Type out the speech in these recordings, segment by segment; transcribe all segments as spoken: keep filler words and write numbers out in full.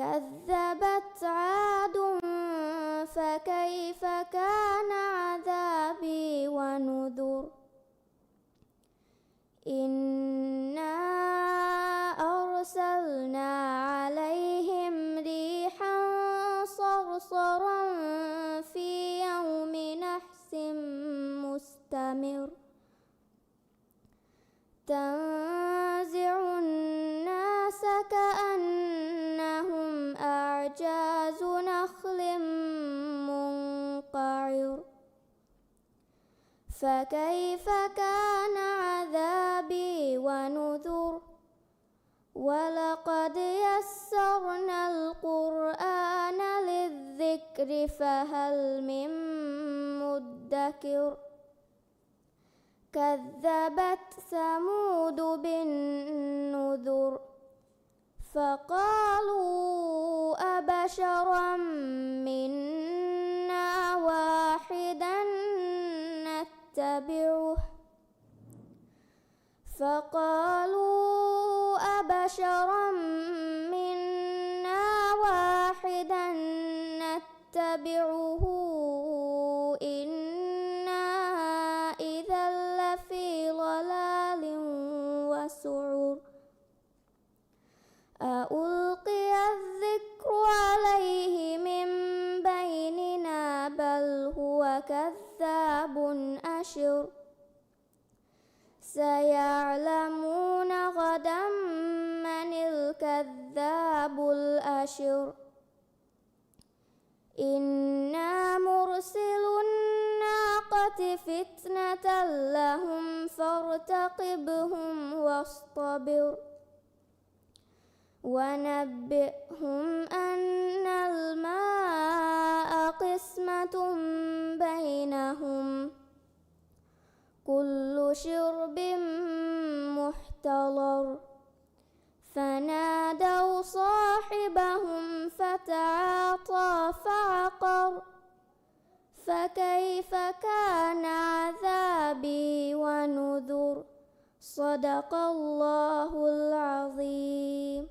كذبت عاد فكيف كان عذابي ونذر. إنا أرسلنا عليهم ريحا صرصرا في يوم نحس مستمر. تنزع الناس كأنهم أعجاز نخل منقعر. فكيف كان عذابي ونذر. ولقد يسرنا القرآن للذكر فهل من مدكر. كذبت ثمود بالنذر. فقالوا أبشرا منا واحدا نتبعه. فقالوا أبشرا منا واحدا نتبعه إنا إذا لفي ضلال وسعر. أألقي الذكر عليه من بيننا بل هو كذاب أشر. سيعلمون غدا من الكذاب الأشر. إنا مرسل الناقة فتنة لهم فارتقبهم واصطبر. ونبئهم أن الماء قسمة بينهم كل شرب محتضر. فنادوا صاحبهم فتعاطى فعقر. فكيف كان عذابي ونذر. صدق الله العظيم.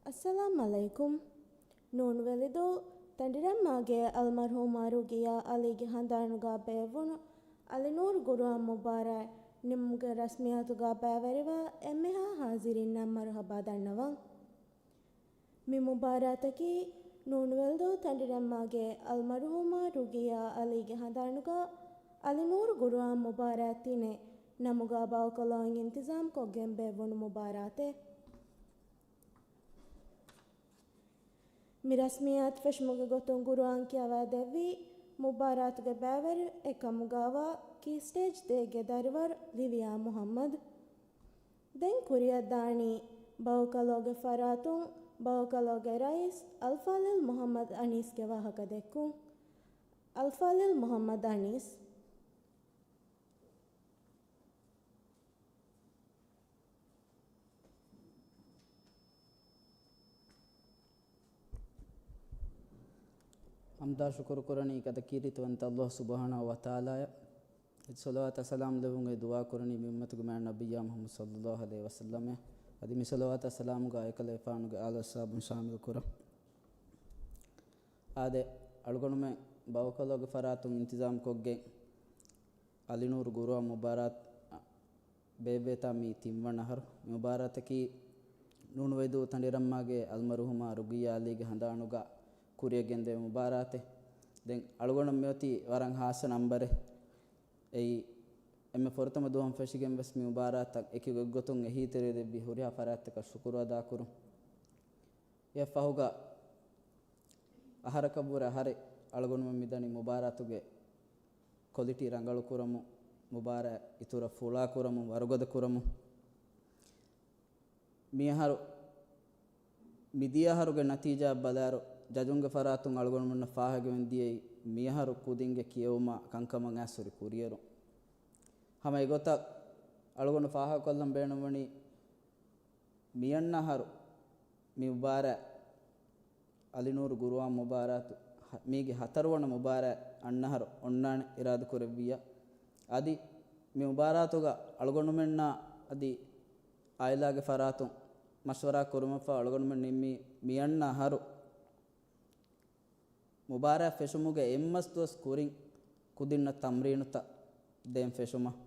އައްސަލާމް ޢަލައިކުމް. ނޫން ވެލިދޫ ތަނޑިރަންމާގެ އަލްމަރްޙޫމާ ރުގިޔާ ޢަލީގެ ހަނދާނުގަ ބޭއްވުނު އަލިނޫރު ގުރުއާން މުބާރާތް ނިމުމުގެ ރަސްމިއްޔާތުގަ ބައިވެރިވާ އެންމެހާ ޙާޟިރީންނަށް މަރުޙަބާ ދަންނަވަން. މި މުބާރާތަކީ ނޫން ވެލިދޫ ތަނޑިރަންމާގެ އަލްމަރްޙޫމާ ރުގިޔާ ޢަލީގެ ހަނދާނުގަ އަލިނޫރު ގުރުއާން މުބާރާތް ތިނެއް ނަމުގަ ބައުކަލޯން އިންތިޒާމް ކޮށްގެން ބޭއްވުނު މުބާރާތެއް. މި ރަސްމިއްޔާތު ފެށުމުގެ ގޮތުން ގުރުއާން ކިޔަވާ ދެއްވީ މުބާރާތުގެ ބައިވެރި އެއް ކަމުގައިވާ ކީ ސްޓޭޖް ދޭއްގެ ދަރިވަރު ލިވިޔާ މުޙައްމަދު. ދެން ކުރިއަށް ދާނީ ބައުކަލޯގެ ފަރާތުން ބައުކަލޯގެ ރައީސް އަލްފާޟިލް މުޙައްމަދު އަނީސްގެ ވާހަކަ ދެއްކުން. އަލްފާޟިލް މުޙައްމަދު އަނީސް. ޙަމްދާ ޝުކުރު ކުރަނީ އެކަތަ ކީރިތިވަންތަ ﷲ ސުބްޙާނަހޫ ވަތަޢާލާއަށް. އެ ޞަލަވާތާ ސަލާމް ލެއްވުން އެ ދުޢާ ކުރަނީ މި އުއްމަތުގެ މާތް ނަބިއްޔާ މުޙައްމަދު ޞައްލަﷲ ޢަލައިހި ވަސައްލަމަށް. އަދި މި ޞަލަވާތާ ސަލާމުގަ އެކަލޭފާނުގެ އާލު އަޞްޙާބުން ޝާމިލް ކުރަން. އާދެ، އަޅުގަނޑުމެން ބައުކަލޯގެ ފަރާތުން އިންތިޒާމް ކޮށްގެން އަލިނޫރު ގުރުއާން މުބާރާތް ބޭއްވޭތާ މީ ތިންވަނަ އަހަރު. މި މުބާރާތަކީ ނޫނުވެލިދޫ ތަނޑިރަންމާގެ އަލްމަރުޙޫމާ ރުގިއްޔާ ޢަލީގެ ހަނދާނުގަ ކުރިއަށް ގެންދެވޭ މުބާރާތެއް. ދެން އަޅުގަނޑު މިއޮތީ ވަރަށް ހާއްސަ ނަންބަރެއް. އެއީ، އެންމެ ފުރަތަމަ ދުވަހުން ފެށިގެން ވެސް މި މުބާރާތަށް އެކި ގޮތްގޮތުން އެހީތެރިވެދެއްވި ހުރިހާ ފަރާތްތަކަށް ޝުކުރު އަދާކުރުން. އެއަށް ފަހުގަ އަހަރަކަށްވުރެ އަހަރެއް އަޅުގަނޑުމެން މިދަނީ މުބާރާތުގެ ކޮލިޓީ ރަނގަޅު ކުރަމުން، މުބާރާތް އިތުރަށް ފުޅާ ކުރަމުން، ވަރުގަދަ ކުރަމުން. މިއަހަރު، މިދިޔަ އަހަރުގެ ނަތީޖާއަށް ބަލާއިރު، ޖަޖުންގެ ފަރާތުން އަޅުގަނޑުމެންނަށް ފާހަގަވެން ދިޔައީ މިއަހަރު ކުދިންގެ ކިޔެވުމާ ކަންކަމަށް އައިސް ހުރި ކުރިއެރުން. ހަމަ އެގޮތަށް އަޅުގަނޑު ފާހަގަކޮށްލަން ބޭނުންވަނީ، މިއަންނަ އަހަރު މި މުބާރާތް، އަލިނޫރު ގުރުއާން މުބާރާތު، ހަ-، މީގެ ހަތަރުވަނަ މުބާރާތް އަންނަ އަހަރު އޮންނާނެ އިރާދަކުރެއްވިއްޔާ. އަދި މި މުބާރާތުގަ އަޅުގަނޑުމެންނާ އަދި އާއިލާގެ ފަރާތުން މަޝްވަރާ ކުރުމަށްފަހު އަޅުގަނޑުމެން ނިންމީ މިއަންނަ އަހަރު މުބާރާތް ފެށުމުގެ އެއްމަސް ދުވަސް ކުރިން ކުދިންނަށް ތަމްރީނުތައް ދޭން ފެށުމަށް.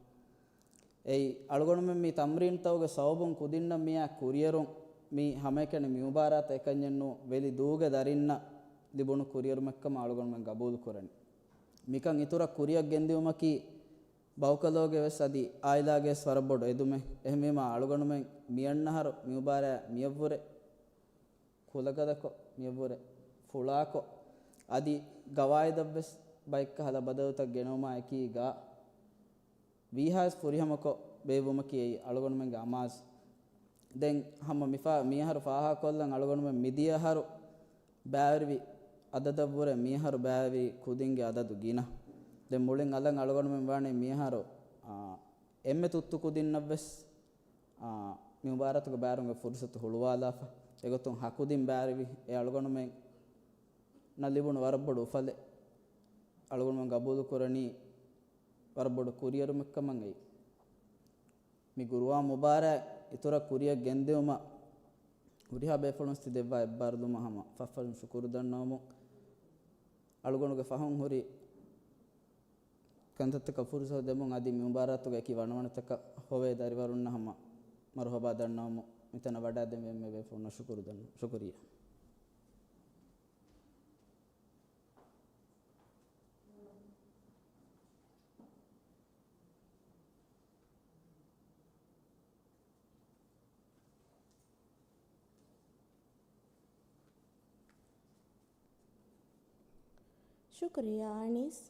އެއީ، އަޅުގަނޑުމެން މި ތަމްރީނުތަކުގެ ސަބަބުން ކުދިންނަށް މިއާ ކުރިއެރުން މި ހަމައެކަނި މި މުބާރާތަށް އެކަންޏެއްނު، ވެލި ދޫގެ ދަރިންނަށް ލިބުނު ކުރިއެރުމެއްކަމަށް އަޅުގަނޑުމެން ގަބޫލުކުރަނީ. މިކަން އިތުރަށް ކުރިއަށް ގެންދިއުމަކީ، ބައުކަލޯގެ ވެސް އަދި އާއިލާގެ ވެސް ވަރަށް ބޮޑު އެދުމެއް. އެހެންވީމާ، އަޅުގަނޑުމެން މިއަންނަ އަހަރު މި މުބާރާތް މިއަށްވުރެ ކުލަގަދަކޮށް، މިއަށްވުރެ ފުޅާކޮށް، އަދި ގަވާއިދަށްވެސް ބައެއްކަހަލަ ބަދަލުތައް ގެނައުމާ އެކީގަ، ވީހާވެސް ފުރިހަމަކޮށް ބޭއްވުމަކީ އެއީ އަޅުގަނޑުމެންގެ އަމާޒު. ދެން ހަމަ މިފަ-، މިއަހަރު ފާހަގަކޮށްލަން އަޅުގަނޑުމެން މިދިޔަ އަހަރު ބައިވެރިވި އަދަދަށްވުރެ މިއަހަރު ބައިވެރި ކުދިންގެ އަދަދު ގިނަ. ދެން މުޅިން އަލަށް އަޅުގަނޑުމެން ވާނީ މިއަހަރު، އާ، އެންމެ ތުއްތު ކުދިންނަށްވެސް، އާ، މި މުބާރާތުގަ ބައިވެރިވުމުގެ ފުރުސަތު ހުޅުވާލާފަ. އެގޮތުން ހަ ކުދިން ބައިވެރިވި އެ އަޅުގަނޑުމެންނަށް ލިބުނު ވަރަށް ބޮޑު އުފަލެއް. އަޅުގަނޑުމެން ގަބޫލުކުރަނީ ވަރަށް ބޮޑު ކުރިއެރުމެއްކަމަށް އެއީ. މި ގުރުއާން މުބާރާތް އިތުރަށް ކުރިއަށް ގެންދިއުމަށް ހުރިހާ ބޭފުޅުން ތި ދެއްވާ އެއްބާރުލުމަށް ހަމަ ފަށްފަށުން ޝުކުރު ދަންނަވަމުން، އަޅުގަނޑުގެ ފަހުން ހުރި ކަންތައްތަކަށް ފުރުސަތު ދެމުން އަދި މި މުބާރާތުގަ އެކި ވަނަވަނަތަކަށް ހޮވޭ ދަރިވަރުންނަށް ހަމަ މަރުހަބާ ދަންނަވަމުން މިތަނަށް ވަޑައިދެން އެންމެ ބޭފުޅުންނަށް ޝުކުރު ދަން-، ޝުކުރިއްޔާ. ޝުކުރިއްޔާ އަނީސް.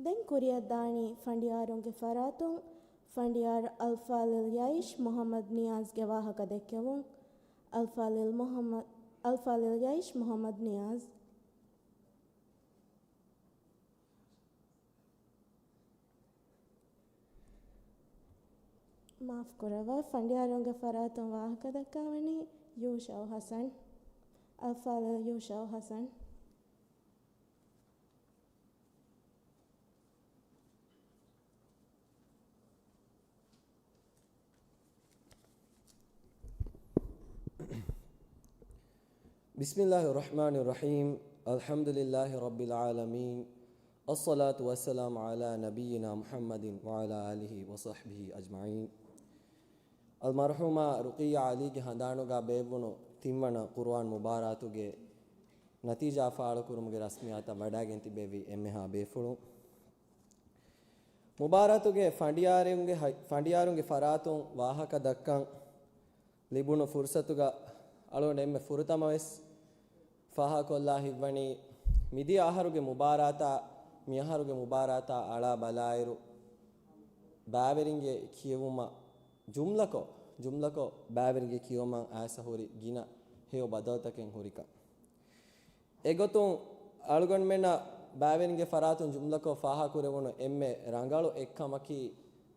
ދެން ކުރިއަށްދާނީ ފަނޑިޔާރުންގެ ފަރާތުން ފަނޑިޔާރު އަލްފާޟިލް ޔައިޝް މުޙައްމަދު ނިޔާޒްގެ ވާހަކަ ދެއްކެވުން. އަލްފާޟިލް މުޙައްމަދު، އަލްފާޟިލް ޔައިޝް މުޙައްމަދު ނިޔާޒް. މާފުކުރައްވާ، ފަނޑިޔާރުންގެ ފަރާތުން ވާހަކަ ދައްކަވަނީ ޔޫޝައު ޙަސަން. އަލްފާޟިލް ޔޫޝައު ޙަސަން. بسم الله الرحمن الرحيم. الحمد لله رب العالمين. الصلاة والسلام على نبينا محمد وعلى آله وصحبه أجمعين. އަލްމަރްޙޫމާ ރުޤިއްޔާ ޢަލީގެ ހަނދާނުގަ ބޭއްވުނު ތިންވަނަ ޤުރުއާން މުބާރާތުގެ ނަތީޖާ ފާޅުކުރުމުގެ ރަސްމިއްޔާތަށް ވަޑައިގެން ތިބެވި އެންމެހާ ބޭފުޅުން. މުބާރާތުގެ ފަނޑިޔާރުންގެ ހަ-، ފަނޑިޔާރުންގެ ފަރާތުން ވާހަކަ ދައްކަން ލިބުނު ފުރުސަތުގަ އަޅުގަނޑު އެންމެ ފުރަތަމަވެސް ފާހަގަކޮށްލާ ހިތްވަނީ، މިދިޔަ އަހަރުގެ މުބާރާތާ މިއަހަރުގެ މުބާރާތާ އަޅާ ބަލާއިރު، ބައިވެރިންގެ ކިޔެވުމަށް ޖުމްލަކޮށް، ޖުމްލަކޮށް ބައިވެރިންގެ ކިޔެވުމަށް އައިސް ހުރި ގިނަ ހެޔޮ ބަދަލުތަކެއް ހުރިކަން. އެގޮތުން އަޅުގަނޑުމެންނަށް ބައިވެރިންގެ ފަރާތުން ޖުމްލަކޮށް ފާހަގަކުރެވުނު އެންމެ ރަނގަޅު އެއްކަމަކީ،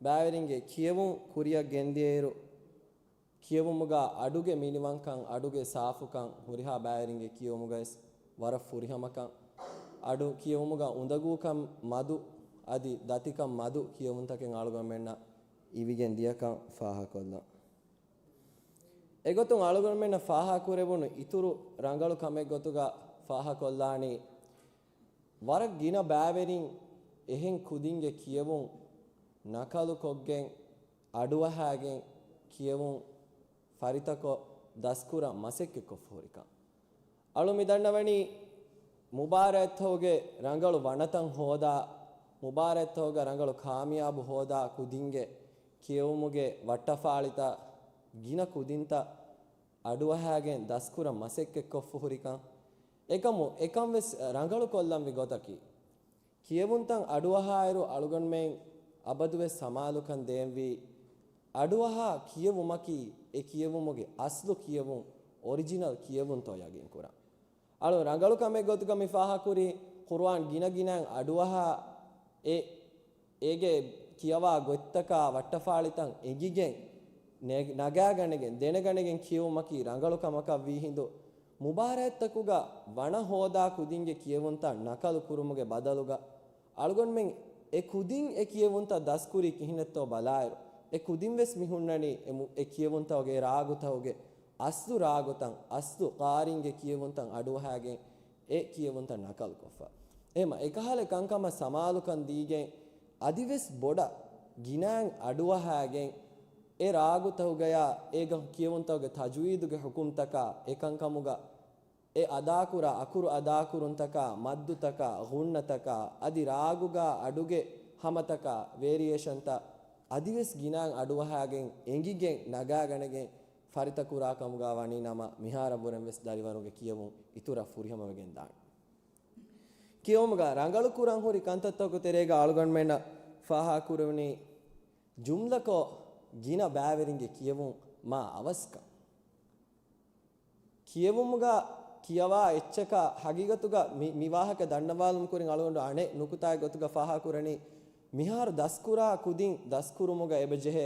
ބައިވެރިންގެ ކިޔެވުން ކުރިއަށް ގެންދިޔައިރު، ކިޔެވުމުގަ އަޑުގެ މިނިވަންކަން، އަޑުގެ ސާފުކަން، ހުރިހާ ބައިވެރިންގެ ކިޔެވުމުގަވެސް ވަރަށް ފުރިހަމަކަން، އަޑު ކިޔެވުމުގަ އުނދަގޫކަން މަދު، އަދި ދަތިކަން މަދު ކިޔެވުންތަކެއް އަޅުގަނޑުމެންނަށް އިވިގެން ދިޔަކަން ފާހަގަކޮށްލަން. އެގޮތުން އަޅުގަނޑުމެންނަށް ފާހަގަކުރެވުނު އިތުރު ރަނގަޅު ކަމެއް ގޮތުގަ ފާހަގަކޮށްލާނީ، ވަރަށް ގިނަ ބައިވެރިން އެހެން ކުދިންގެ ކިޔެވުން ނަކަލުކޮށްގެން، އަޑުއަހާގެން ކިޔެވުން ފަރިތަކޮށް ދަސްކުރަން މަސައްކަތްކޮށްފަ ހުރިކަން. އަޅު މި ދަންނަވަނީ، މުބާރާތްތަކުގެ ރަނގަޅު ވަނަތައް ހޯދާ، މުބާރާތްތަކުގަ ރަނގަޅު ކާމިޔާބު ހޯދާ ކުދިންގެ ކިޔެވުމުގެ ވައްޓަފާޅިތައް، ގިނަ ކުދިންތައް އަޑުއަހާގެން ދަސްކުރަން މަސައްކަތްކޮށްފަ ހުރިކަން. އެކަމު، އެކަން ވެސް ރަނގަޅުކޮށްލަންވީ ގޮތަކީ، ކިޔެވުންތައް އަޑުއަހާއިރު އަޅުގަނޑުމެން އަބަދުވެސް ސަމާލުކަން ދޭންވީ، އަޑުއަހާ ކިޔެވުމަކީ އެ ކިޔެވުމުގެ އަސްލު ކިޔެވުން، އޮރިޖިނަލް ކިޔެވުންތޯ ޔަގީންކުރަން. އަޅު ރަނގަޅު ކަމެއް ގޮތުގަ މި ފާހަގަކުރީ، ޤުރުއާން ގިނަ ގިނައިން އަޑުއަހާ އެ، އޭގެ ކިޔަވާ ގޮތްތަކާ ވައްޓަފާޅިތައް އެނގިގެން، ނެ-، ނަގާގަނެގެން، ދެނެގަނެގެން ކިޔެވުމަކީ ރަނގަޅު ކަމަކަށް ވީ ހިނދު، މުބާރާތްތަކުގަ ވަނަ ހޯދާ ކުދިންގެ ކިޔެވުންތައް ނަކަލު ކުރުމުގެ ބަދަލުގަ، އަޅުގަނޑުމެން އެ ކުދިން އެ ކިޔެވުންތައް ދަސްކުރީ ކިހިނެއްތޯ ބަލާއިރު، އެ ކުދިން ވެސް މި ހުންނަނީ އެ މު-، އެ ކިޔެވުންތަކުގެ، އެ ރާގުތަކުގެ އަސްލު ރާގުތައް، އަސްލު ޤާރީންގެ ކިޔެވުންތައް އަޑުއަހާގެން، އެ ކިޔެވުންތައް ނަކަލުކޮށްފަ. އެހެމަ އެކަހަލަ ކަންކަމަށް ސަމާލުކަން ދީގެން، އަދިވެސް ބޮޑަށް ގިނައިން އަޑުއަހާގެން، އެ ރާގުތަކުގަޔާ އޭގަ ކިޔެވުންތަކުގެ ތަޖުވީދުގެ ޙުކުމްތަކާ އެކަންކަމުގަ އެ އަދާކުރާ އަކުރު އަދާކުރުންތަކާ، މައްދުތަކާ، ޣުންނަތަކާ، އަދި ރާގުގާ އަޑުގެ ހަމަތަކާ، ވޭރިއޭޝަންތައް އަދިވެސް ގިނައިން އަޑުއަހާގެން އެނގިގެން ނަގާގަނެގެން ފަރިތަކުރާ ކަމުގާ ވަނީ ނަމަ، މިހާރަށްވުރެން ވެސް ދަރިވަރުންގެ ކިޔެވުން އިތުރަށް ފުރިހަމަވެގެން ދާނެ. ކިޔެވުމުގަ ރަނގަޅު ކުރަން ހުރި ކަންތައްތަކު ތެރޭގަ އަޅުގަނޑުމެންނަށް ފާހާ ކުރެވުނީ، ޖުމްލަކޮށް ގިނަ ބައިވެރިންގެ ކިޔެވުން މާ އަވަސްކަން. ކިޔެވުމުގަ ކިޔަވާ އެއްޗަކަށް ހަގީގަތުގަ މި، މި ވާހަކަ ދަންނަވާލުމު ކުރިން އަޅުގަނޑު އަނެއް ނުކުތާއެއް ގޮތުގަ ފާހާ ކުރަނީ، މިހާރު ދަސްކުރާ ކުދިން ދަސްކުރުމުގަ އެބަޖެހޭ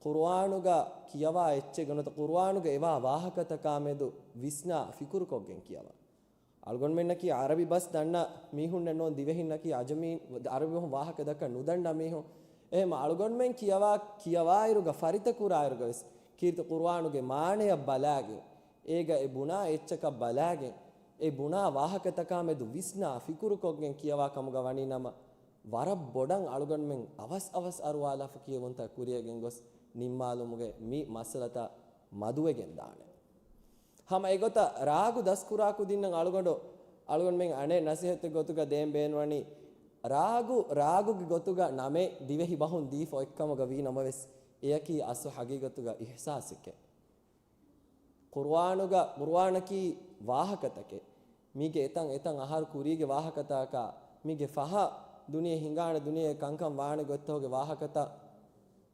ޤުރުއާނުގަ ކިޔަވާ އެއްޗެއް ނުވަތަ ޤުރުއާނުގަ އެވާ ވާހަކަތަކާމެދު ވިސްނާ ފިކުރުކޮށްގެން ކިޔަވާ. އަޅުގަނޑުމެންނަކީ ޢަރަބި ބަސް ދަންނަ މީހުންނެއް ނޫން، ދިވެހިންނަކީ ޢަޖަމީން، ޢަރަބި ބަހުން ވާހަކަ ދައްކަން ނުދަންނަ މީހުން. އެހެމަ އަޅުގަނޑުމެން ކިޔަވާ، ކިޔަވާއިރުގަ ފަރިތަކުރާއިރުގަ ވެސް ކީރިތި ޤުރުއާނުގެ މާނަޔަށް ބަލާގެން، އޭގަ އެ ބުނާ އެއްޗަކަށް ބަލާގެން، އެ ބުނާ ވާހަކަތަކާމެދު ވިސްނާ ފިކުރުކޮށްގެން ކިޔަވާ ކަމުގަ ވަނީ ނަމަ، ވަރަށް ބޮޑަށް އަޅުގަނޑުމެން އަވަސް އަވަސް އަރުވާލާފަ ކިޔެވުންތައް ކުރިއަށް ގެންގޮސް ނިންމާލުމުގެ މި މައްސަލަތައް މަދުވެގެން ދާނެ. ހަމަ އެގޮތަށް ރާގު ދަސްކުރާ ކުދިންނަށް އަޅުގަނޑު، އަޅުގަނޑުމެން އަނެއް ނަސޭހަތެއް ގޮތުގަ ދޭން ބޭނުންވަނީ، ރާގު، ރާގުގެ ގޮތުގަ ނަމެއް ދިވެހި ބަހުން ދީފަ އޮތްކަމުގަ ވީ ނަމަވެސް، އެޔަކީ އަސްލު ހަގީގަތުގަ އިޙްސާސެކޭ. ޤުރުއާނުގަ، ޤުރުއާނަކީ ވާހަކަތަކެއް. މީގެ އެތަން އެތަން އަހަރު ކުރީގެ ވާހަކަތަކާ، މީގެ ފަހަށް ދުނިޔެ ހިނގާނެ، ދުނިޔެ ކަންކަން ވާނެ ގޮތްތަކުގެ ވާހަކަތައް،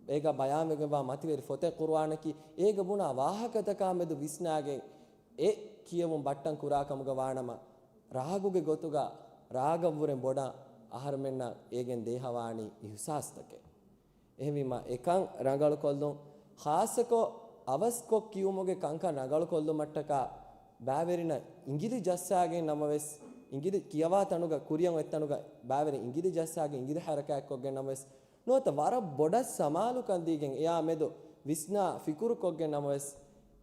އޭގަ ބަޔާންވެގެންވާ މަތިވެރި ފޮތެއް ޤުރުއާނަކީ. އޭގަ ބުނާ ވާހަކަތަކާ މެދު ވިސްނާގެން އެ ކިޔެވުން ބައްޓަން ކުރާ ކަމުގަ ވާނަމަ، ރާގުގެ ގޮތުގަ ރާގަށްވުރެން ބޮޑަށް އަހަރުމެންނަށް އޭގެން ދޭހަވާނީ އިޙްސާސްތަކެއް. އެހެންވީމަ، އެކަން ރަނގަޅުކޮށްލުން، ޚާއްޞަކޮށް އަވަސްކޮށް ކިޔުމުގެ ކަންކަން ރަނގަޅުކޮށްލުމަށްޓަކާ ބައިވެރިންނަށް އިނގިލި ޖައްސާގެން ނަމަވެސް، އިނގިލި ކިޔަވާ ތަނުގަ، ކުރިއަށް އޮތް ތަނުގަ ބައިވެރިން އިނގިލި ޖައްސާގެން އިނގިލި ޙަރަކާތްކޮށްގެން ނަމަވެސް، ނުވަތަ ވަރަށް ބޮޑަށް ސަމާލުކަން ދީގެން އެއާ މެދު ވިސްނާ ފިކުރުކޮށްގެން ނަމަވެސް،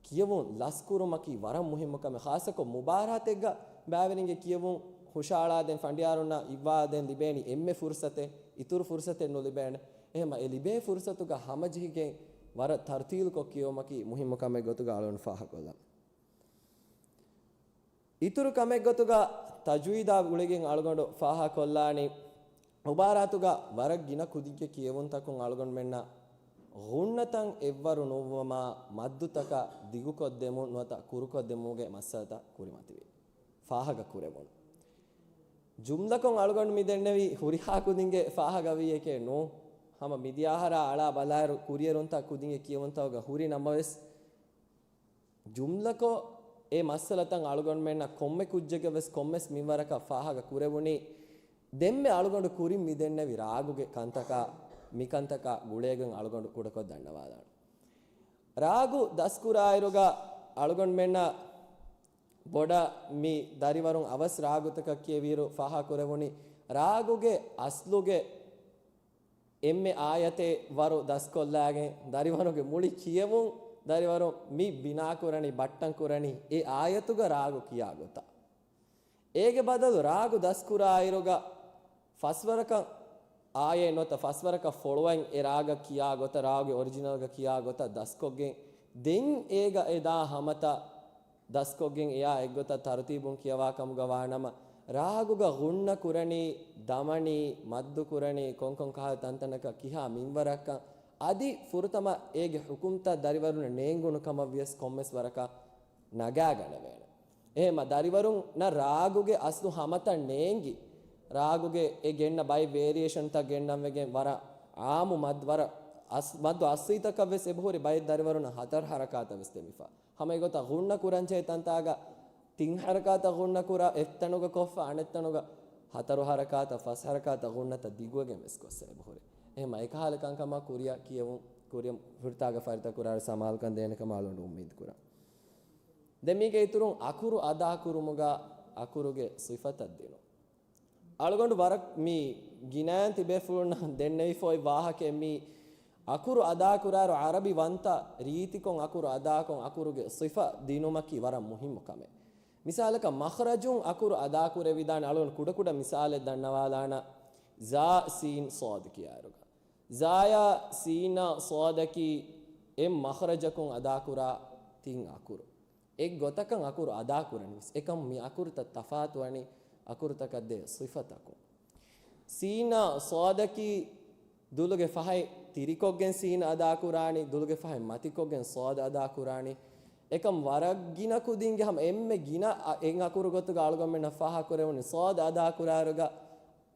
ކިޔެވުން ލަސްކުރުމަކީ ވަރަށް މުހިއްމު ކަމެއް. ޚާއްޞަކޮށް މުބާރާތެއްގަ ބައިވެރިންގެ ކިޔެވުން ހުށައަޅާދޭން، ފަނޑިޔާރުންނަށް އިއްވާދޭން ލިބޭނީ އެންމެ ފުރުސަތެއް، އިތުރު ފުރުސަތެއް ނުލިބޭނެ. އެހެމަ އެ ލިބޭ ފުރުސަތުގަ ހަމަޖެހިގެން ވަރަށް ތަރުތީލުކޮށް ކިޔެވުމަކީ މުހިއްމު ކަމެއް ގޮތުގަ އަޅުގަނޑު ފާހަގަކޮށްލަން. އިތުރު ކަމެއްގޮތުގަ ތަޖްވީދާ ގުޅިގެން އަޅުގަނޑު ފާހަގަކޮށްލާނީ، މުބާރާތުގަ ވަރަށް ގިނަ ކުދިންގެ ކިޔެވުންތަކުން އަޅުގަނޑުމެންނަށް ޣުންނަތައް އެއްވަރު ނުވުމާ، މައްދުތަކަށް ދިގުކޮށްދެމުން ނުވަތަ ކުރުކޮށްދެމުމުގެ މައްސަލަތައް ކުރިމަތިވި ފާހަގަކުރެވުނު. ޖުމްލަކޮށް އަޅުގަނޑު މި ދެންނެވި ހުރިހާ ކުދިންގެ ފާހަގަވީއެކޭ ނޫ. ހަމަ މިދިޔަ އަހަރާ އަޅާ ބަލާއިރު ކުރިއެރުންތައް ކުދިންގެ ކިޔެވުންތަކުގަ ހުރި ނަމަވެސް، ޖުމްލަކޮށް އެ މައްސަލަތައް އަޅުގަނޑުމެންނަށް ކޮންމެ ކުއްޖެއްގަ ވެސް ކޮންމެސް މިންވަރަކަށް ފާހަގަ ކުރެވުނީ، ދެންމެ އަޅުގަނޑު ކުރިން މި ދެންނެވި ރާގުގެ ކަންތަކާ، މިކަންތަކާ ގުޅޭގޮތް އަޅުގަނޑު ކުޑަކޮށް ދަންނަވާލާނަން. ރާގު ދަސްކުރާއިރުގަ އަޅުގަނޑުމެންނަށް ބޮޑަށް މި ދަރިވަރުން އަވަސް ރާގުތަކަށް ކިޔެވިއިރު ފާހަގަ ކުރެވުނީ، ރާގުގެ އަސްލުގެ އެންމެ އާޔަތެއް ވަރު ދަސްކޮށްލާގެން، ދަރިވަރުގެ މުޅި ކިޔެވުން ދަރިވަރު މި ބިނާކުރަނީ، ބައްޓަން ކުރަނީ އެ އާޔަތުގަ ރާގު ކިޔާ ގޮތަށް. އޭގެ ބަދަލު ރާގު ދަސްކުރާއިރުގަ ފަސްވަރަކަށް އާޔަތް ނުވަތަ ފަސްވަރަކަށް ފޮޅުވަން އެ ރާގަށް ކިޔާ ގޮތަށް، ރާގުގެ އޮރިޖިނަލްގަ ކިޔާ ގޮތަށް ދަސްކޮށްގެން، ދެން އޭގަ އެ ދާ ހަމަތައް ދަސްކޮށްގެން އެއާ އެއްގޮތަށް ތަރުތީބުން ކިޔަވާ ކަމުގަ ވާނަމަ، ރާގުގަ ޣުންނަ ކުރަނީ، ދަމަނީ، މައްދު ކުރަނީ، ކޮންކޮން ކަހަލަ ތަންތަނަކަށް ކިހާ މިންވަރަކަށް، އަދި ފުރަތަމަ އޭގެ ޙުކުމްތައް ދަރިވަރުންނަށް ނޭނގުނު ކަމަށް ވިޔަސް ކޮންމެސް ވަރަކަށް ނަގާގަނެވޭނެ. އެހެމަ ދަރިވަރުންނަށް ރާގުގެ އަސްލު ހަމަތައް ނޭނގި، ރާގުގެ އެ ގެންނަ ބައެއް ވޭރިއޭޝަންތައް ގެންނަންވެގެން ވަރަށް އާއްމު މައްދު، ވަރަށް އަސް-، މައްދު އަސްލީތަކަށް ވެސް އެބަހުރި ބައެއް ދަރިވަރުންނަށް ހަތަރު ހަރަކާތަށް ވެސް ދެމިފަ. ހަމަ އެގޮތަށް ޣުންނަ ކުރަންޖެހޭ ތަންތާގަ ތިން ހަރަކާތަށް ޣުންނަ ކުރާ، އެއްތަނުގަ ކޮށްފަ އަނެއްތަނުގަ ހަތަރު ހަރަކާތަށް ފަސް ހަރަކާތަށް ޣުންނަތައް ދިގުވެގެން ވެސް ގޮއްސަ އެބަހުރި. އެހެމަ އެކަހާލެ ކަންކަމާ ކުރިއަށް ކިޔެވުން، ކުރިއަށް ހުރިތާގަ ފަރިތަކުރާ ސަމާލުކަން ދޭނެ ކަމަށް އަޅުގަނޑު އުއްމީދު ކުރަން. ދެން މީގެ އިތުރުން އަކުރު އަދާކުރުމުގަ އަކުރުގެ ސިފަތައް ދިނުން. އަޅުގަނޑު ވަރަށް މި ގިނައިން ތިބޭފުޅުންނަށް ދެންނެވިފައި ވާހަކައެއް މި އަކުރު އަދާކުރާއިރު އަރަބި ވަންތަ ރީތިކޮށް އަކުރު އަދާކޮށް އަކުރުގެ ސިފަ ދިނުމަކީ ވަރަށް މުހިއްމު ކަމެއް. މިސާލަކަށް މަޚްރަޖުން އަކުރު އަދާކުރެވިދާނެ އަޅުގަނޑު ކުޑަކުޑަ މިސާލެއް ދަންނަވާލާނަ ޒާ ސީން ޞާދު ކިޔާއިރުގަ. ޒާޔާ ސީނާ ޞާދަކީ އެއް މަޚްރަޖަކުން އަދާކުރާ ތިން އަކުރު. އެއް ގޮތަކަށް އަކުރު އަދާކުރަނީ ވެސް. އެކަމު މި އަކުރުތައް ތަފާތުވަނީ އަކުރުތަކަށް ދޭ ސިފަތަކުން. ސީނާ ޞާދަކީ ދުލުގެ ފަހަތް ތިރިކޮށްގެން ސީން އަދާކުރާނީ، ދުލުގެ ފަހަތް މަތިކޮށްގެން ޞާދު އަދާކުރާނީ. އެކަމު ވަރަށް ގިނަ ކުދިންގެ ހަމަ އެންމެ ގިނަ އަ-، އެއް އަކުރު ގޮތުގަ އަޅުގަނޑުމެންނަށް ފާހަގަކުރެވުނީ ޞާދު އަދާކުރާއިރުގަ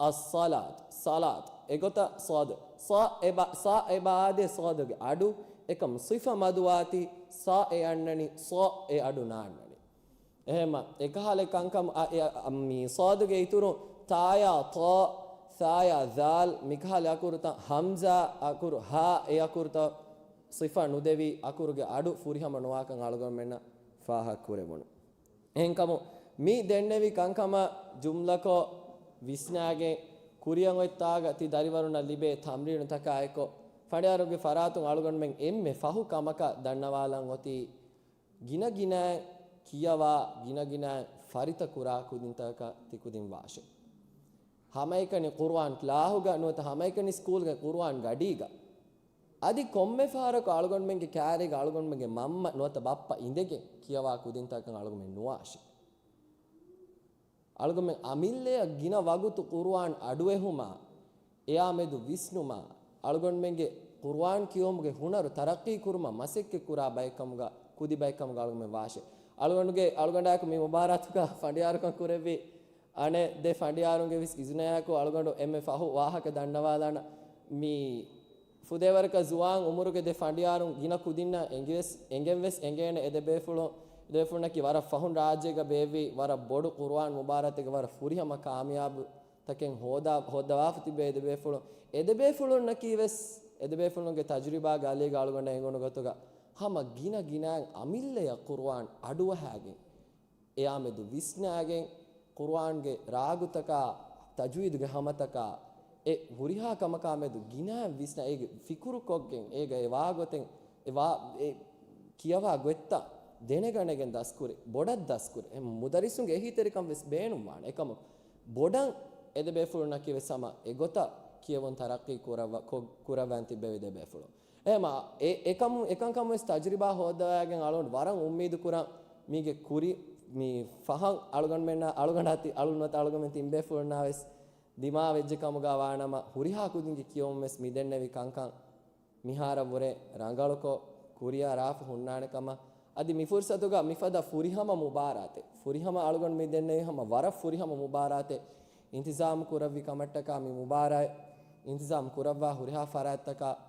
އައްޞަލާތު، ޞަލާތު. އެގޮތަށް ޞާދު. ޞާ އެބަ-، ޞާ އެބަ އާދޭ ޞާދުގެ އަޑު. އެކަމު ސިފަ މަދުވާތީ ޞާ އެ އަންނަނީ، ޞާ އެ އަޑު ނާންނަނީ. އެހެމަ އެކަހަލެ ކަންކަމު އަ-، އެ-، އަ-، މި ޞާދުގެ އިތުރުން ތާޔާ ޠާ، ޘާޔާ ޛާލް، މިކަހަލެ އަކުރުތައް، ހަމްޒާ އަކުރު ހާ، އެ އަކުރުތައް ސިފަ ނުދެވި އަކުރުގެ އަޑު ފުރިހަމަ ނުވާކަން އަޅުގަނޑުމެންނަށް ފާހަގަކުރެވުނު. އެހެންކަމުން، މި ދެންނެވި ކަންކަމަށް ޖުމްލަކޮށް ވިސްނާގެން، ކުރިއަށް އޮތް ތާގަ ތި ދަރިވަރުންނަށް ލިބޭ ތަމްރީނުތަކާއެކު، ފަނޑިޔާރުންގެ ފަރާތުން އަޅުގަނޑުމެން އެންމެ ފަހު ކަމަކަށް ދަންނަވާލަން އޮތީ، ގިނަ ގިނައިން ކިޔަވާ، ގިނަ ގިނައިން ފަރިތަކުރާ ކުދިންތަކަކަށް ތި ކުދިން ވާށެ. ހަމައެކަނި ޤުރުއާން ކްލާހުގަ ނުވަތަ ހަމައެކަނި ސްކޫލްގެ ޤުރުއާން ގަޑީގަ. އަދި ކޮންމެ ފަހަރަކު އަޅުގަނޑުމެންގެ ކާރީގަ އަޅުގަނޑުމެންގެ މަންމަ ނުވަތަ ބައްޕަ އިނދެގެން ކިޔަވާ ކުދިންތަކަކަށް އަޅުގަނޑުމެން ނުވާށި. އަޅުގަނޑުމެން އަމިއްލައަށް ގިނަ ވަގުތު ޤުރުއާން އަޑުއެހުމާ، އެއާމެދު ވިސްނުމާ، އަޅުގަނޑުމެންގެ ޤުރުއާން ކިޔެވުމުގެ ހުނަރު ތަރައްޤީ ކުރުމަށް މަސައްކަތް ކުރާ ބައެއްކަމުގަ، ކުދި ބައެއްކަމުގަ އަޅުގަނޑުމެން ވާށެ. އަޅުގަނޑުގެ، އަޅުގަނޑާއެކު މި މުބާރާތުގަ ފަނޑިޔާރުކަން ކުރެއްވި އަނެއް ދެ ފަނޑިޔާރުންގެ ވެސް އިޒުނަޔާއެކު އަޅުގަނޑު އެންމެ ފަހު ވާހަކަ ދަންނަވާލާނަ. މި ފުދޭވަރަކަށް ޒުވާން އުމުރުގެ ދެ ފަނޑިޔާރުން ގިނަ ކުދިންނަށް އެނގިވެސް، އެނގެންވެސް އެނގޭނެ އެދެބޭފުޅުން، އެދެބޭފުޅުންނަކީ ވަރަށް ފަހުން ރާއްޖޭގަ ބޭއްވި، ވަރަށް ބޮޑު ޤުރުއާން މުބާރާތެއްގެ ވަރަށް ފުރިހަމަ ކާމިޔާބު ތަކެއް ހޯދާ، ހޯއްދަވާފަ ތިބޭ އެދެބޭފުޅުން، އެދެބޭފުޅުންނަކީ ވެސް އެދެބޭފުޅުންގެ ތަޖުރިބާގެ އަލީގަ އަޅުގަނޑަށް އެނގުނު ގޮތުގަ ހަމަ ގިނަ ގިނައިން އަމިއްލަޔަށް ޤުރުއާން އަޑުއަހާގެން، އެއާމެދު ވިސްނާގެން، ޤުރުއާންގެ ރާގުތަކާ، ތަޖުވީދުގެ ހަމަތަކާ، އެ ހުރިހާ ކަމަކާމެދު ގިނައިން ވިސްނާ، އޭގެ ފިކުރުކޮށްގެން، އޭގަ އެ ވާގޮތެއް، އެ ވާ، އެ ކިޔަވާ ގޮތްތައް ދެނެގަނެގެން ދަސްކުރި، ބޮޑަށް ދަސްކުރި، އެ މުދައްރިސުންގެ އެހީތެރިކަން ވެސް ބޭނުންވާނެ. އެކަމަކު، ބޮޑަށް އެދެބޭފުޅުންނަކީ ވެސް ހަމަ އެގޮތަށް ކިޔެވުން ތަރައްޤީ ކުރައްވަ-، ކޮ-، ކުރައްވަން ތިއްބެވި ދެބޭފުޅުން. އެހެމަ އެ-، އެކަމު-، އެކަންކަމު ވެސް ތަޖުރިބާ ހޯއްދަވައިގެން އަޅުގަނޑު ވަރަށް އުއްމީދު ކުރަން މީގެ ކުރި މި ފަހަން އަޅުގަނޑުމެންނަށް، އަޅުގަނޑާ ތި-، އަޅު ނުވަތަ އަޅުގަނޑުމެން ތިން ބޭފުޅުންނާ ވެސް ދިމާވެއްޖެ ކަމުގަ ވާނަމަ، ހުރިހާ ކުދިންގެ ކިޔެވުން ވެސް މި ދެންނެވި ކަންކަން މިހާރަށްވުރެ ރަނގަޅުކޮށް ކުރިއަށް ރާފަ ހުންނާނެ ކަމަށް. އަދި މި ފުރުސަތުގަ މިފަދަ ފުރިހަމަ މުބާރާތެއް، ފުރިހަމަ އަޅުގަނޑު މި ދެންނެވި ހަމަ ވަރަށް ފުރިހަމަ މުބާރާތެއް އިންތިޒާމު ކުރެއްވި ކަމަށްޓަކާ މި މުބާރާތް އިންތިޒާމް ކުރައްވާ ހުރިހާ ފަރާތްތަކަށް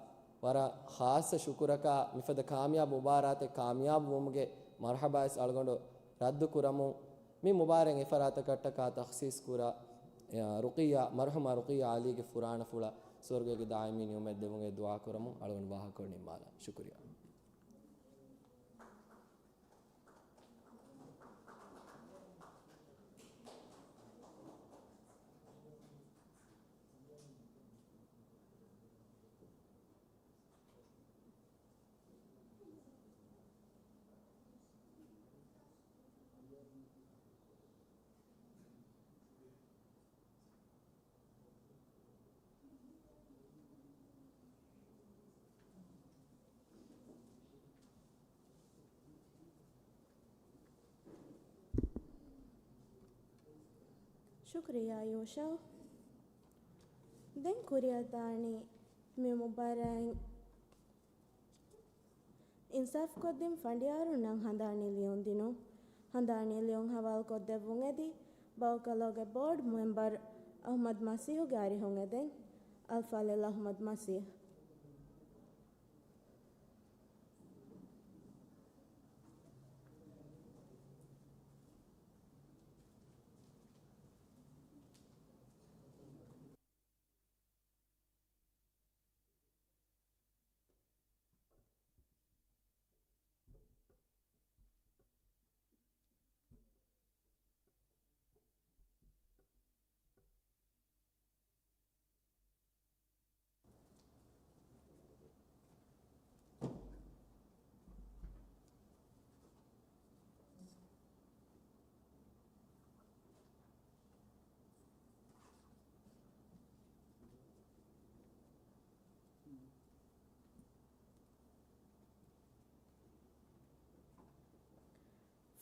ވަރަށް ޚާއްޞަ ޝުކުރަކާ، މިފަދަ ކާމިޔާބު މުބާރާތެއް ކާމިޔާބު ވުމުގެ މަރުޙަބާވެސް އަޅުގަނޑު ރައްދު ކުރަމުން، މި މުބާރާތް އެ ފަރާތަކަށްޓަކާ ތަޚްޞީޞް ކުރާ، އެ، ރުޤިއްޔާ، މަރުޙޫމާ ރުޤިއްޔާ ޢަލީގެ ފުރާނަފުޅަށް ސުވަރުގޭގެ ދާއިމީ ނިޢުމަތް ދެވުމުގެ ދުޢާ ކުރަމުން އަޅުގަނޑު ވާހަކަ ނިންމާލަން. ޝުކުރިއްޔާ. ޝުކުރިއްޔާ ޔޫޝައު. ދެން ކުރިއަށްދާނީ މި މުބާރާތް އިންސާފުކޮށްދިން ފަނޑިޔާރުންނަށް ހަނދާނީ ލިޔުން ދިނުން. ހަނދާނީ ލިޔުން ހަވާލުކޮށްދެއްވުން އެދި، ބައުކަލޯގެ ބޯޑް މެމްބަރު އަޙްމަދު މަސީޙުގެ އަރިހުން އެދެން. އަލްފާޟިލް އަޙްމަދު މަސީޙު.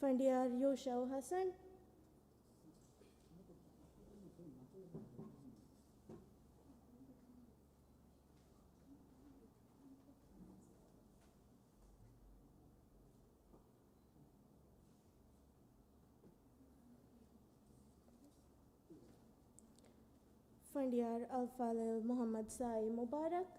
ފަނޑިޔާރު ޔޫޝައު ހަސަން. ފަނޑިޔާރު އަލްފާޟިލް މުޙައްމަދު ސާއި މުބާރަކް.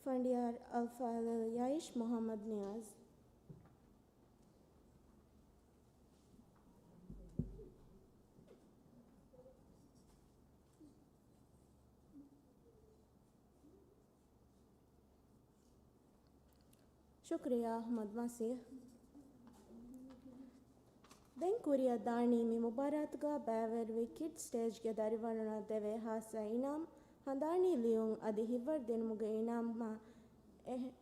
ފަނޑިޔާރު އަލްފާޟިލް ޔައިޝް މުޙައްމަދު ނިޔާޒް. ޝުކުރިއްޔާ އަޙްމަދު މަސީޙް. ދެން ކުރިއަށް ދާނީ މި މުބާރާތުގަ ބައިވެރިވި ކިޑްސް ސްޓޭޖްގެ ދަރިވަރުންނަށް ދެވޭ ހާއްސަ އިނާމް، ހަނދާނީ ލިޔުން އަދި ހިތްވަރު ދިނުމުގެ އިނާމް، އެހެ-،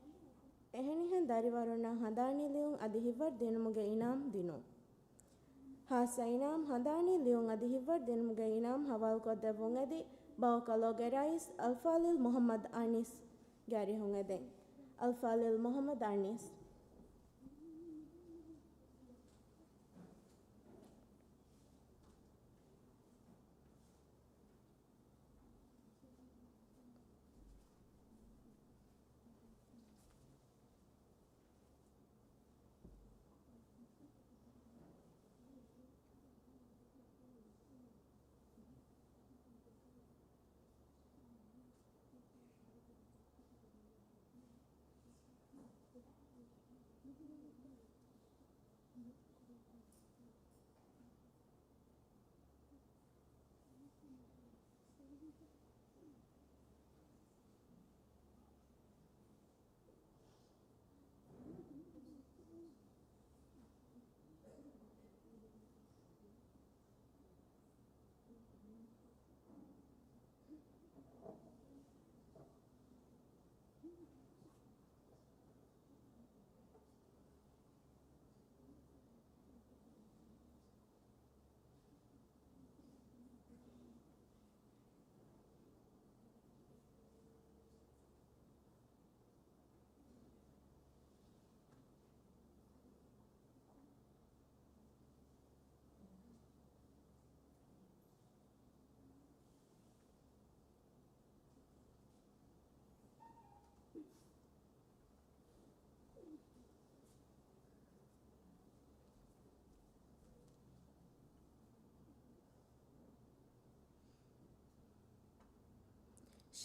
އެހެނިހެން ދަރިވަރުންނަށް ހަނދާނީ ލިޔުން އަދި ހިތްވަރު ދިނުމުގެ އިނާމް ދިނުން. ހާއްސަ އިނާމް، ހަނދާނީ ލިޔުން އަދި ހިތްވަރު ދިނުމުގެ އިނާމް ހަވާލުކޮށްދެއްވުން އެދި، ބައޯކަލޯގެ ރައީސް އަލްފާޟިލް މުޙައްމަދު އަނީސްގެ އަރިހުން އެދެން. އަލްފާޟިލް މުޙައްމަދު އަނީސް.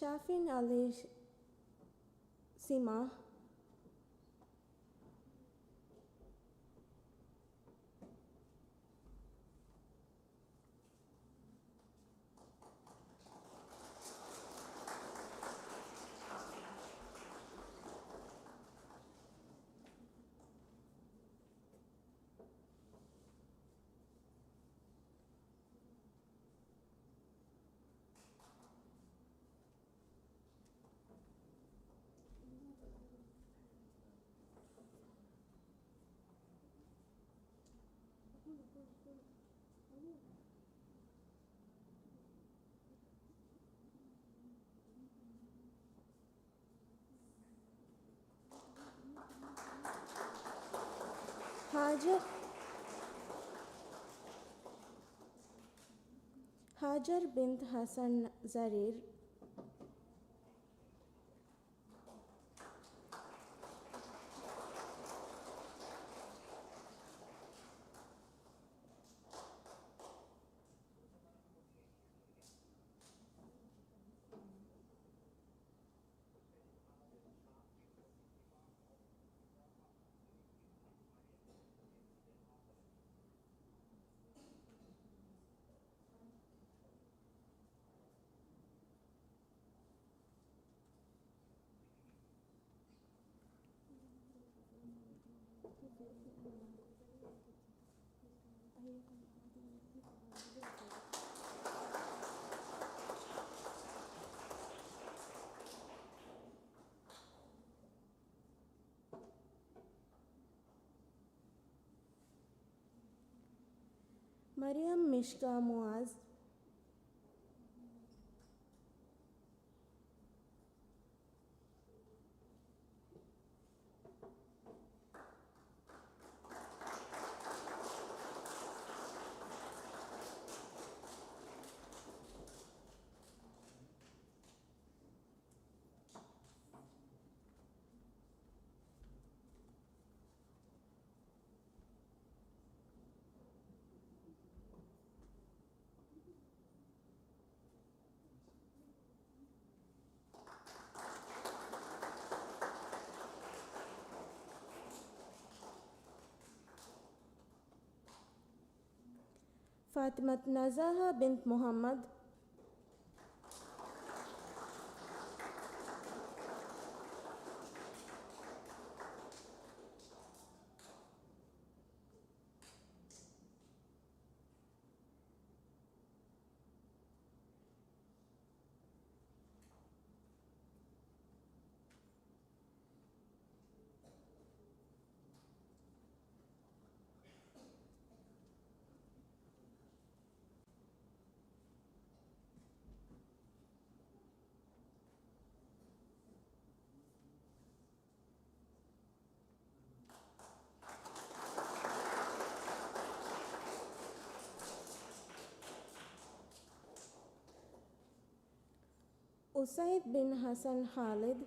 ޝާފިން އަލީ ސިމާ. ހާޖަރު، ހާޖަރު ބިންތު ހަސަން ޒަރީރް. މަރިޔަމް މިޝްކާ މުއާޒް. ފާތިމަތު ނަޒާހާ ބިންތު މުޙައްމަދު. އުސައިދް ބިން ޙަސަން ޚާލިދު.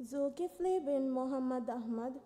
ޒުލްކިފްލީ ބިން މުޙައްމަދު އަޙްމަދު.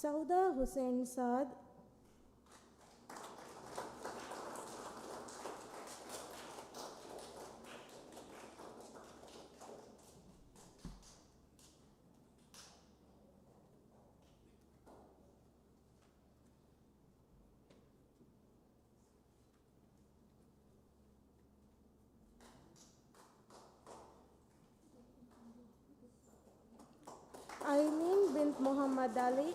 ސައުދާ ޙުސެން ސާދު. އައިމީން ބިންތު މުޙައްމަދު ޢަލީ.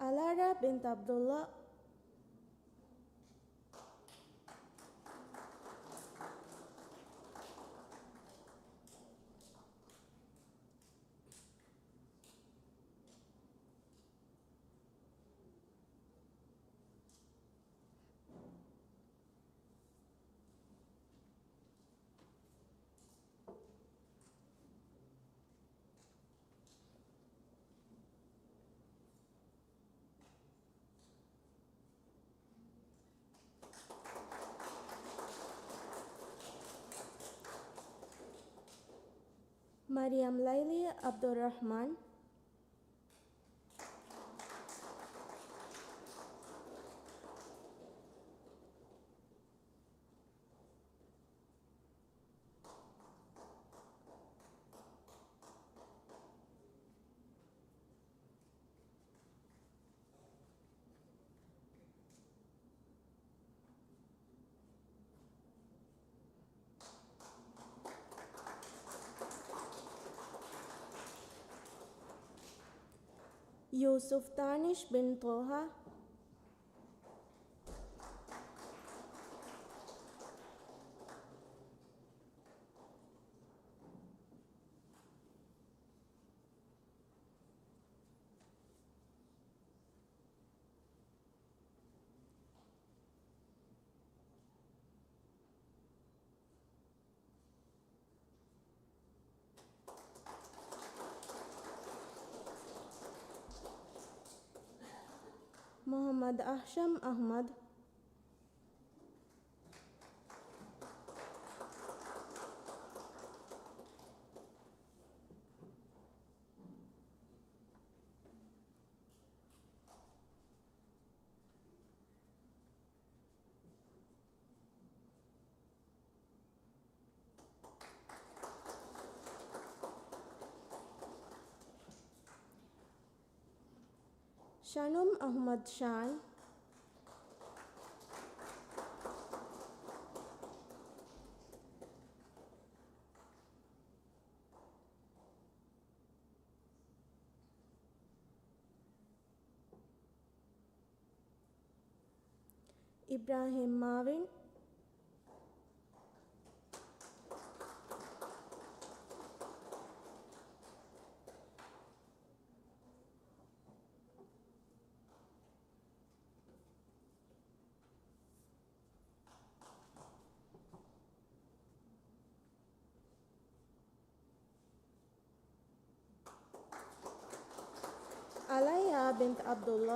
އަލާރާ ބިންތު ޢަބްދުﷲ. މަރިޔަމް ލައިލީ އަބްދުއްރަޙްމާން. ޔޫސުފް ދާނިޝް ބިން ޠާހާ. މުޙައްމަދު އަހްޝަމް އަޙްމަދު. ޝަނުމް އަޙްމަދު ޝާން. އިބްރާހިމް މާވިން. އަލައްޔާ ބިންތު ޢަބްދުﷲ.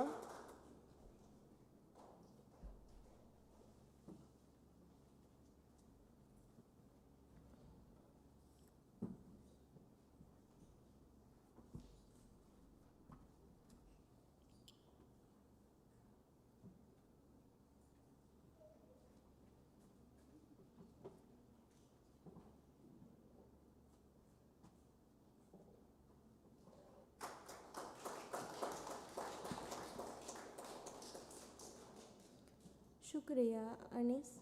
ޝުކުރިއްޔާ އަނީސް.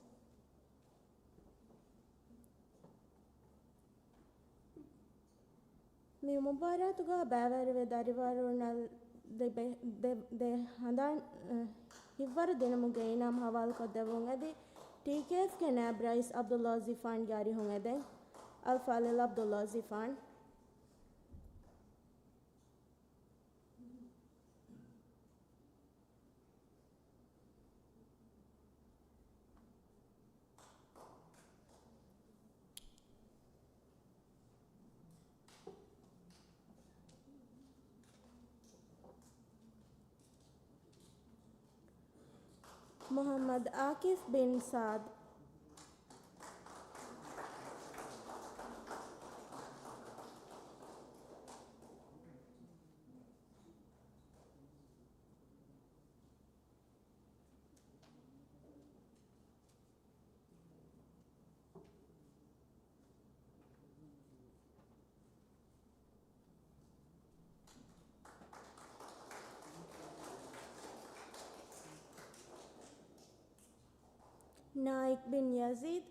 މި މުބާރާތުގަ ބައިވެރިވި ދަރިވަރުންނަށް ލިބޭ ދެ، ދެ ހަނދާން، އަ، ހިތްވަރު ދިނުމުގެ އިނާމް ހަވާލުކޮށްދެއްވުން އެދި، ޓީކޭއެފްގެ ނާއިބް ރައީސް ޢަބްދުﷲ ޒިފާންގެ އަރިހުން އެދެން. އަލްފާޟިލް ޢަބްދުﷲ ޒިފާން. މުޙައްމަދު އާކިފް ބިން ސާދު. ނާއިކް ބިން ޔަޒީދު.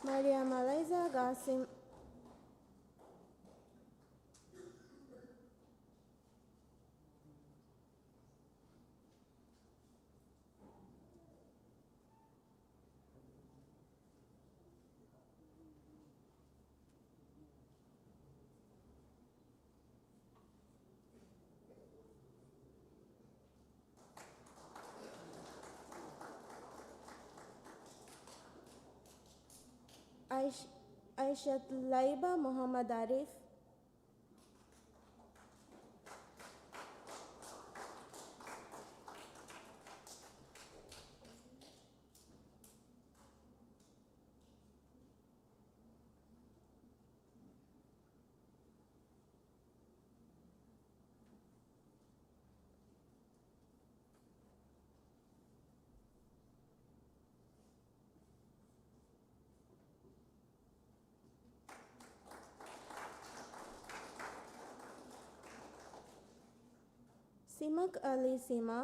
މަރިޔަމް އަލައިޒާ ގާސިމް. އައިޝް-، އައިޝަތު ލައިބާ މުޙައްމަދު އާރިފް. ސިމަކް އަލީ ސިމާ.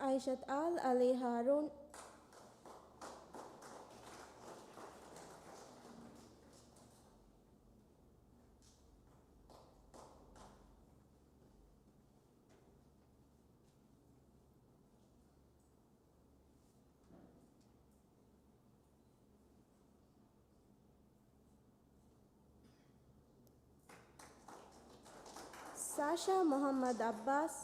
އައިޝަތު އާލް އަލީ ހާރޫން. ސާޝާ މުޙައްމަދު ޢައްބާސް.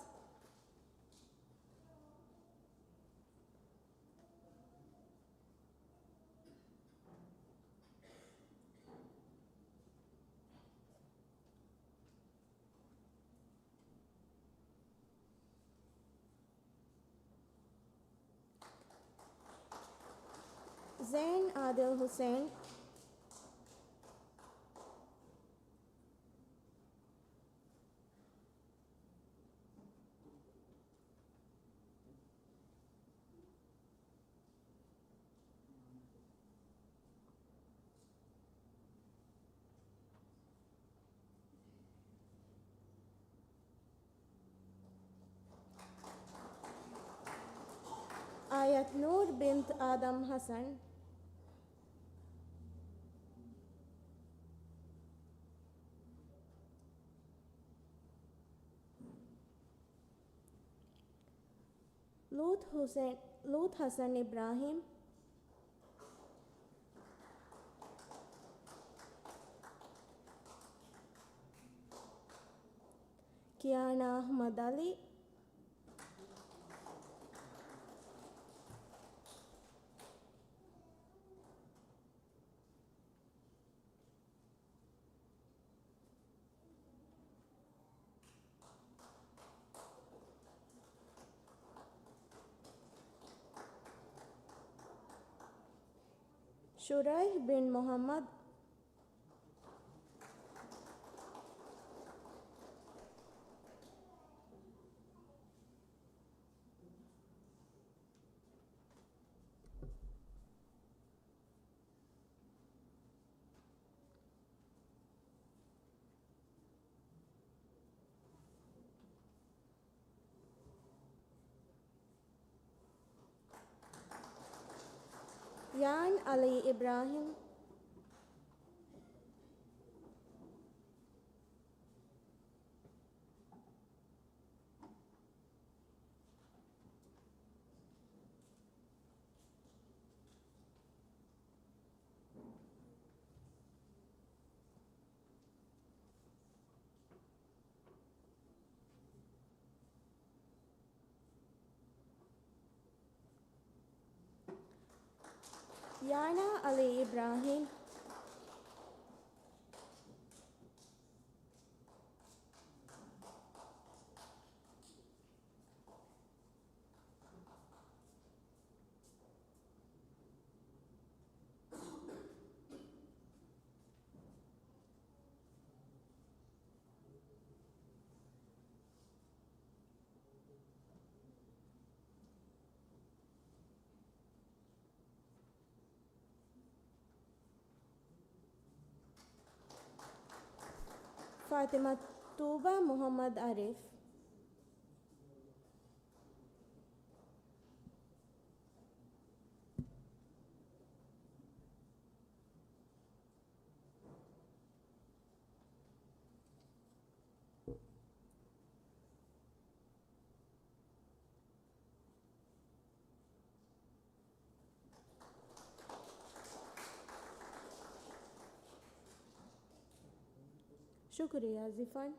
ޒެއިން އާދިލް ޙުސައިން. އާޔަތު ނޫރު ބިންތު އާދަމް ޙަސަން. ލޫޠު ޙުސައިން، ލޫޠު ޙަސަން އިބްރާހީމް. ކިޔާނާ އަޙްމަދު ޢަލީ. ޝުރައިޙް ބިން މުޙައްމަދު. ޔާން އަލީ އިބްރާހިމް. ޔާނާ އަލީ އިބްރާހިމް. ފާތިމަ ތޫބާ މުޙައްމަދު އަރީފް. ޝުކުރިއްޔާ ޒިފާން.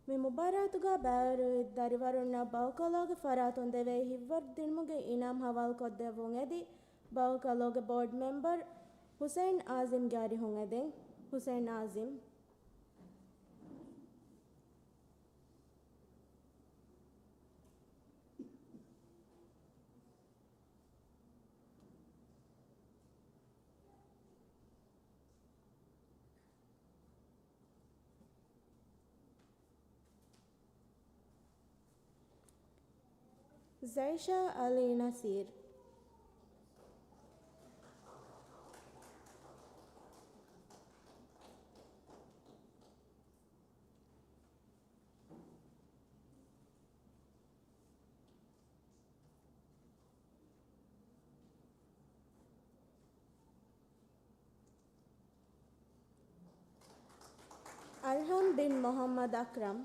މި މުބާރާތުގަ ބައިވެރި ދަރިވަރުންނަށް ބައުކަލޯގެ ފަރާތުން ދެވޭ ހިތްވަރު ދިނުމުގެ އިނާމް ހަވާލުކޮށްދެއްވުން އެދި، ބައުކަލޯގެ ބޯޑް މެމްބަރު ހުސެން އާޒިމްގެ އަރިހުން އެދެން. ހުސެން އާޒިމް. ޒައިޝާ އަލީ ނަސީރް. އަލްހަމް ބިން މުޙައްމަދު އަކްރަމް.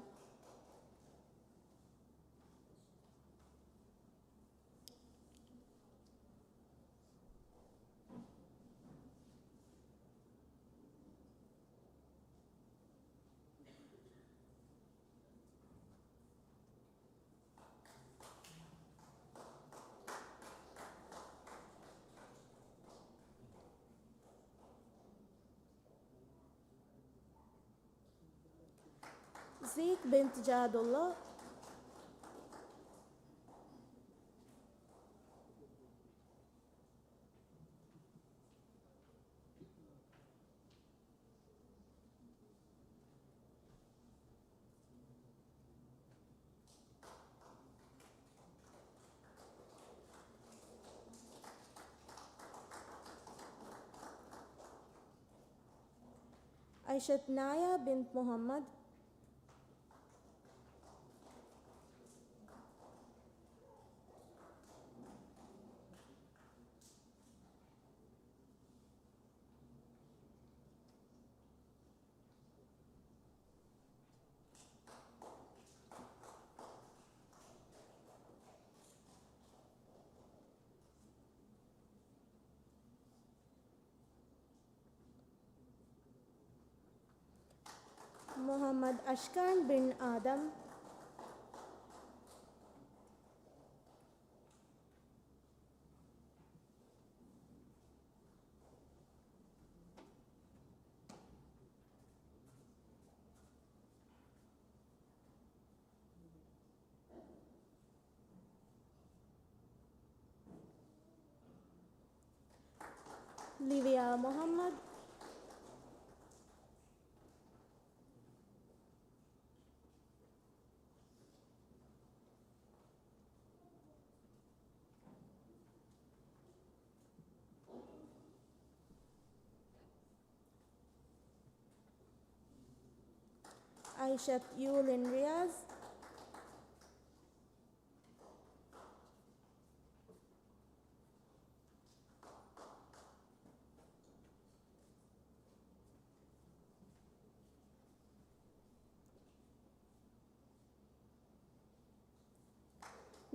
ޒީކް ބިންތު ޖާދުﷲ. އައިޝަތު ނާޔާ ބިންތު މުޙައްމަދު. މުޙައްމަދު އަޝްކާން ބިން އާދަމް. ލިވިޔާ މުޙައްމަދު. އައިޝަތު ޔޫލިން ރިޔާޒް.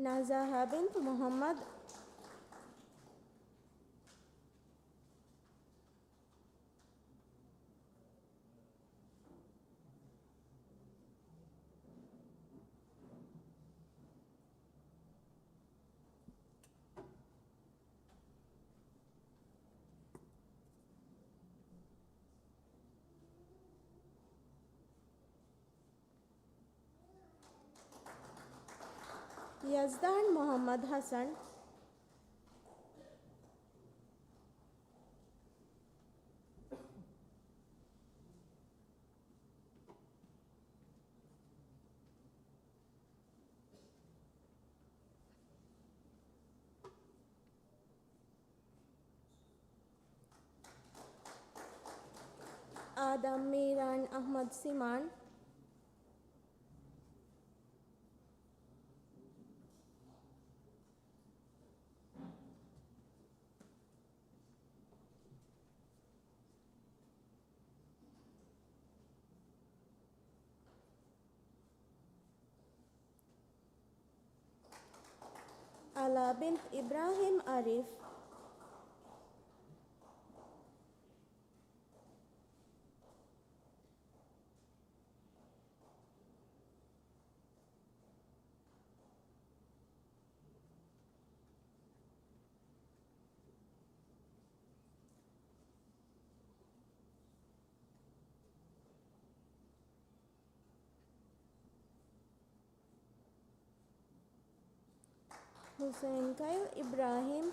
ނަޒާހާ ބިންތު މުޙައްމަދު. ޔަޒްދާން މުޙައްމަދު ޙަސަން. އާދަމް މީރާން އަޙްމަދު ސިމާން. އަލާ ބިންތު އިބްރާހިމް އަރީފް. ހުސެއިން ކައިލް އިބްރާހިމް.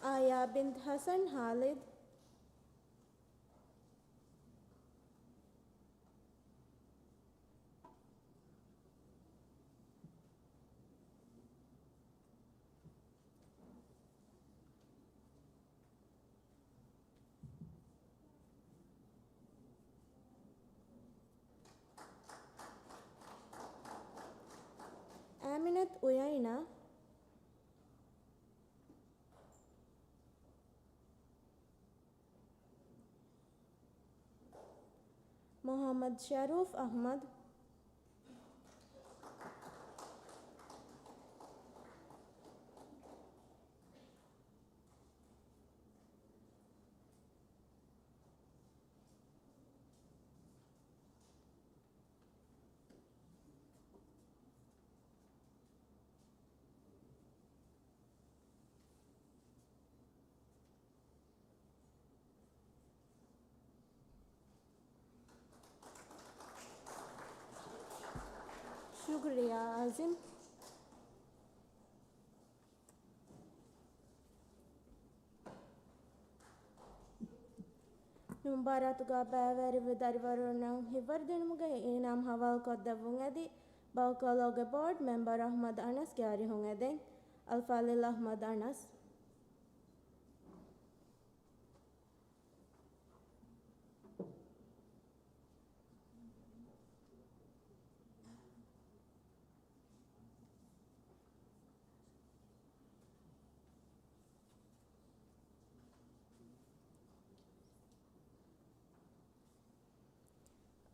އާޔާ ބިންތު ހަސަން ހާލިދު. އާމިނަތު އުޔައިނާ. މުޙައްމަދު ޝަރޫފް އަޙްމަދު. ޝުކުރިއްޔާ އާޒިމް. މި މުބާރާތުގަ ބައިވެރިވި ދަރިވަރުންނަށް ހިތްވަރުދިނުމުގެ އިނާމް ހަވާލުކޮށްދެއްވުން އެދި، ބައުކަލޯގެ ބޯޑް މެމްބަރު އަޙްމަދު އަނަސްގެ އަރިހުން އެދެން. އަލްފާޟިލް އަޙްމަދު އަނަސް.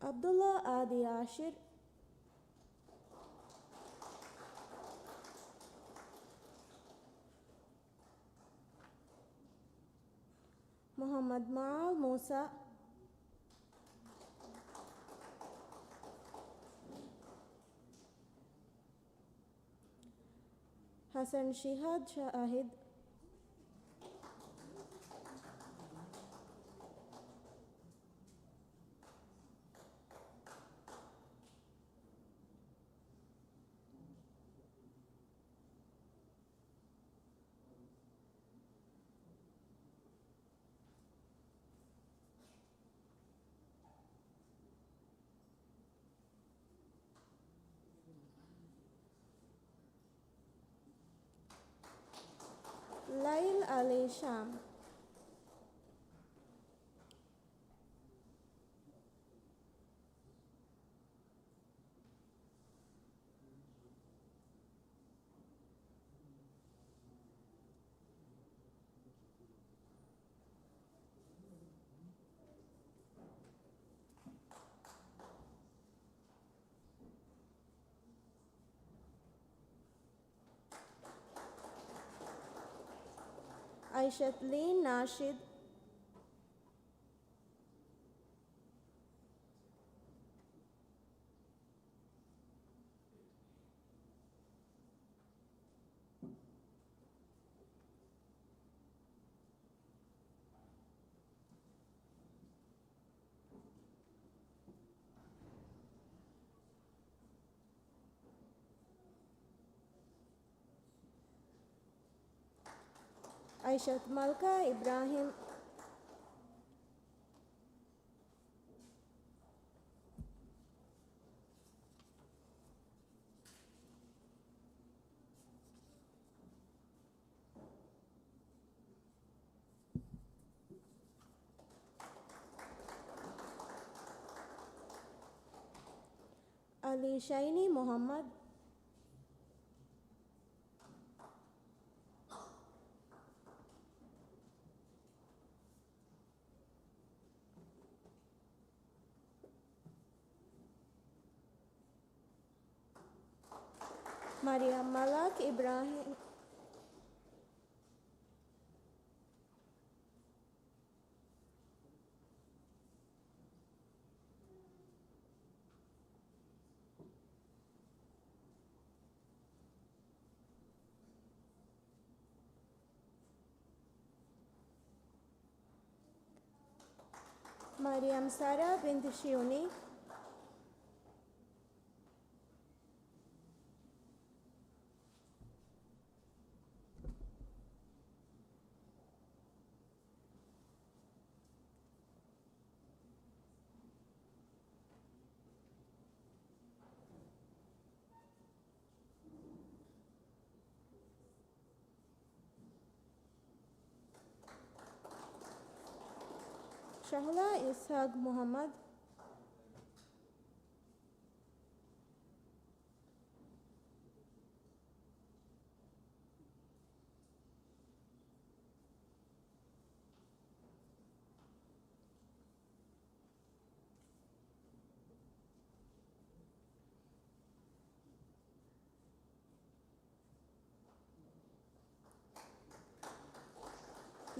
ޢަބްދުﷲ އާދި ޔާޝިރު. މުޙައްމަދު މާލް މޫސާ. ޙަސަން ޝިހާދު ޝާހިދު. ލައިލް އަލީ ޝާމް. އައިޝަތު ލީން ނާޝިދު. އައިޝަތު މަލްކާ އިބްރާހިމް. އަލީ ޝައިނީ މުޙައްމަދު. މަރިޔަމް މަލާކް އިބްރާހިމް. މަރިޔަމް ސާރާ ބިންތު ޝިޔުނީ. ޝަހުލާ އިސްހާގް މުހައްމަދު.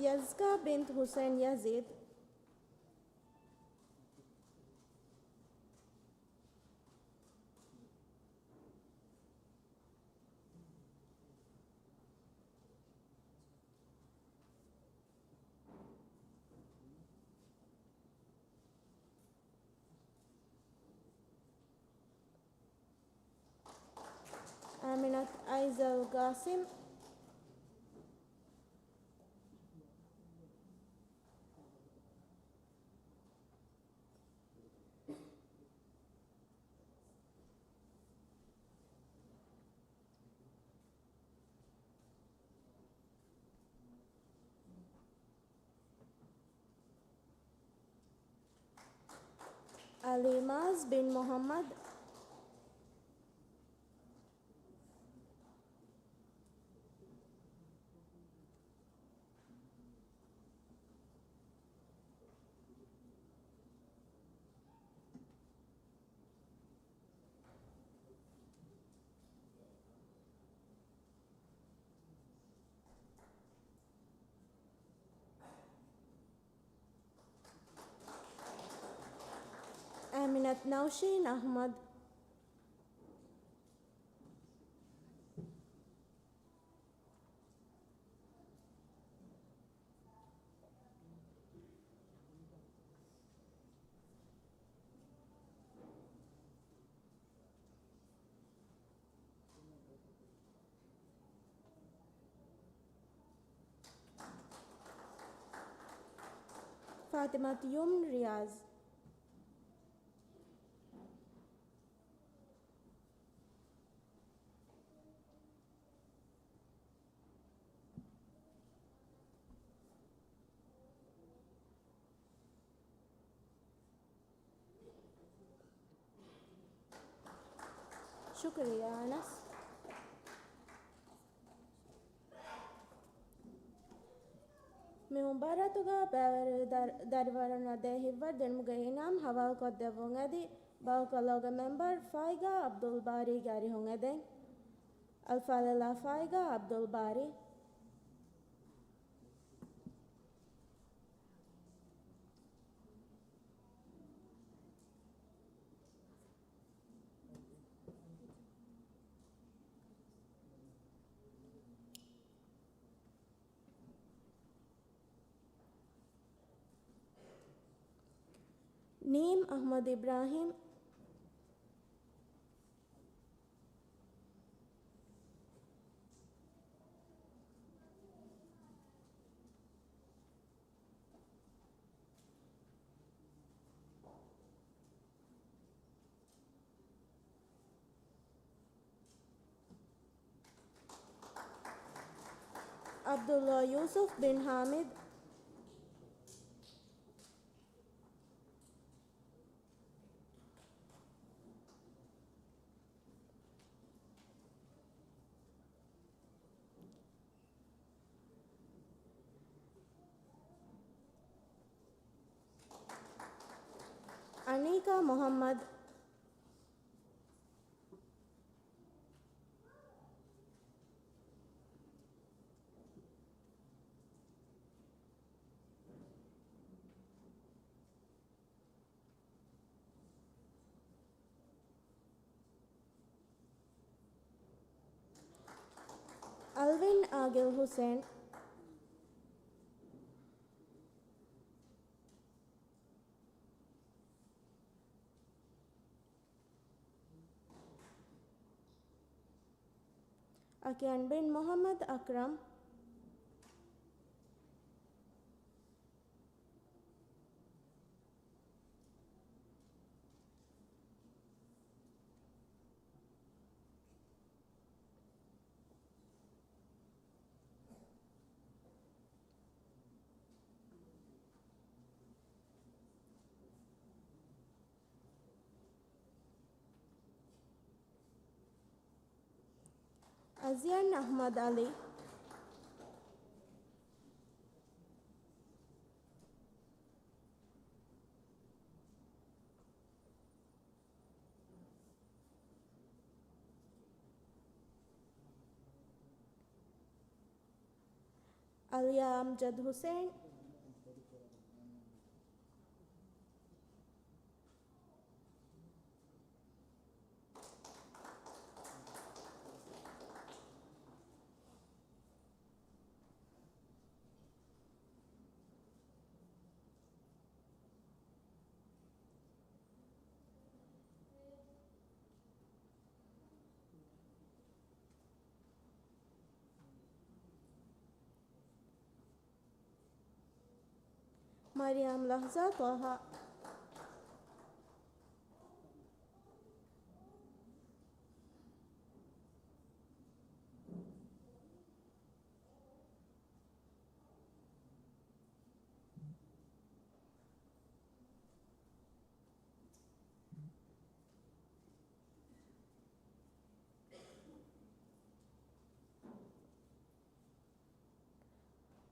ޔަޒްކާ ބިންތު ހުސެން ޔަޒީދު. އާމިނަތު އައިޒަލް ގާސިމް. އަލީމާޒް ބިން މުހައްމަދު. އާމިނަތު ނައުޝީން އަޙްމަދު. ފާތިމަތު ޔުމްނު ރިޔާޒް. ޝުކުރިއްޔާ އަނަސް. މި މުބާރާތުގަ ބައިވެރި ދަރި-، ދަރިވަރުންނަށް ދޭ ހިތްވަރު ދިނުމުގެ އިނާމް ހަވާލުކޮށްދެއްވުން އެދި، ބައުކަލޯގެ މެމްބަރު ފާއިގާ އަބްދުލް ބާރީގެ އަރިހުން އެދެން. އަލްފާޟިލާ ފާއިގާ އަބްދުލް ބާރީ. ނީމް އަޙްމަދު އިބްރާހީމް. ޢަބްދުﷲ ޔޫސުފް ބިން ޙާމިދު. އަނީކާ މުޙައްމަދު. އަލްވިން އާގިލް ޙުސެން. އަކިޔަން ބިން މުޙައްމަދު އަކްރަމް. އަޒްޔަން އަޙްމަދު ޢަލީ. އަލްޔާ އަމްޖަދު ޙުސައިން. މަރިޔަމް ލަޙްޒާ ޠާހާ.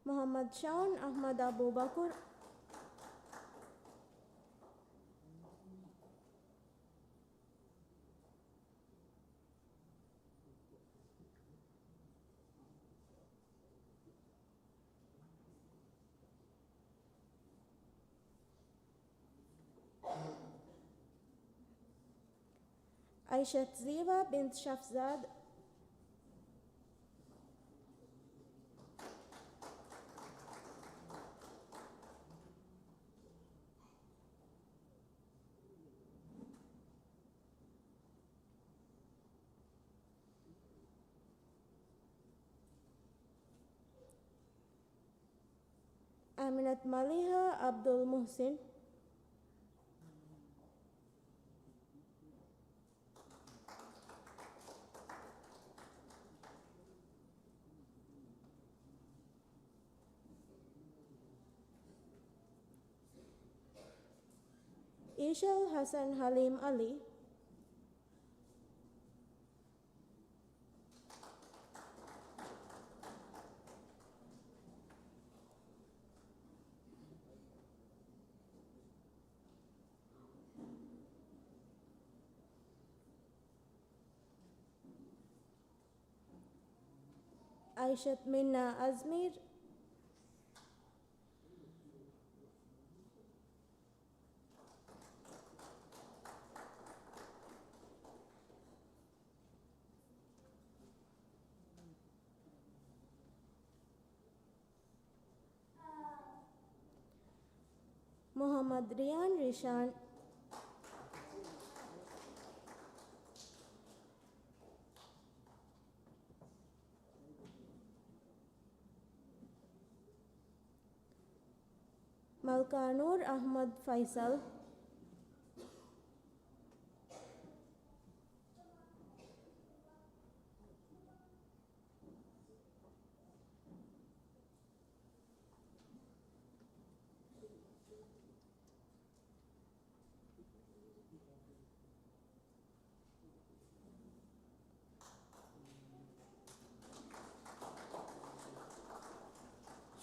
މުޙައްމަދު ޝައުން އަޙްމަދު އަބޫބަކުރު. އައިޝަތު ޒީވާ ބިންތު ޝަފްޒާދު. އަމިނަތު މަލީހާ އަބްދުލް މުޙްސިން. އީޝަލް ޙަސަން ޙަލީމް ޢަލީ. އައިޝަތު މިންނާ އަޒްމީރު. މުޙައްމަދު ރިޔާން ރިޝާން. މަލްކާ ނޫރު އަޙްމަދު ފައިސަލް.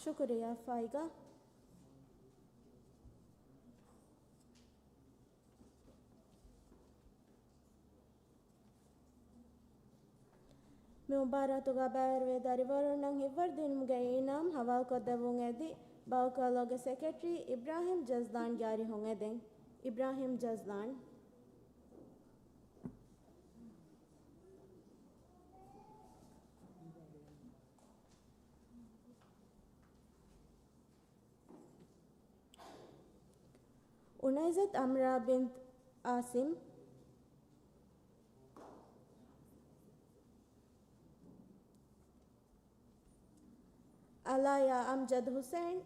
ޝުކުރިއްޔާ ފައިގާ. މި މުބާރާތުގަ ބައިވެރިވި ދަރިވަރުންނަށް ހިތްވަރު ދިނުމުގެ އިނާމް ހަވާލުކޮށްދެއްވުން އެދި، ބައުކަލޯގެ ސެކްރެޓަރީ އިބްރާހިމް ޖަޒްލާންގެ އަރިހުން އެދެން. އިބްރާހިމް ޖަޒްލާން. އުނައިޒަތު އަމްރާ ބިންތު އާސިމް. އަލާޔާ އަމްޖަދު ހުސެން.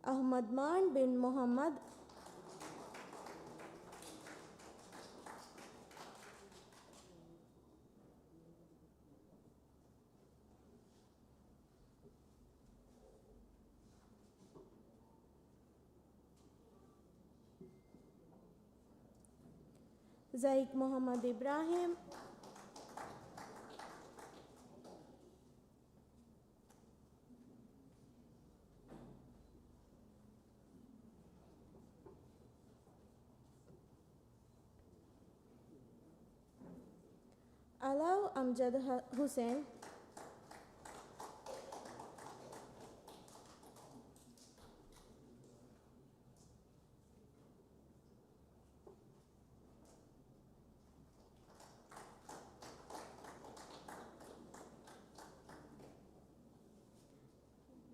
އަޙްމަދު މާން ބިން މުޙައްމަދު. ޒައިކް މުޙައްމަދު އިބްރާހިމް. އަލާއު އަމްޖަދު ހަ-، ހުސެން.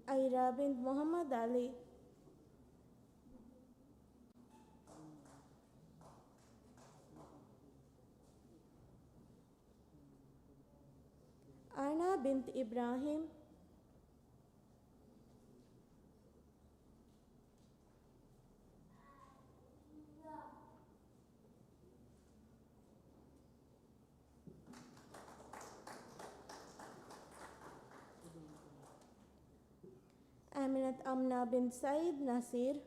އައިރާ ބިން މުޙައްމަދު ޢަލީ. އާނާ ބިންތު އިބްރާހިމް. އަމިނަތު އަމްނާ ބިން ސައީދު ނަޞީރު.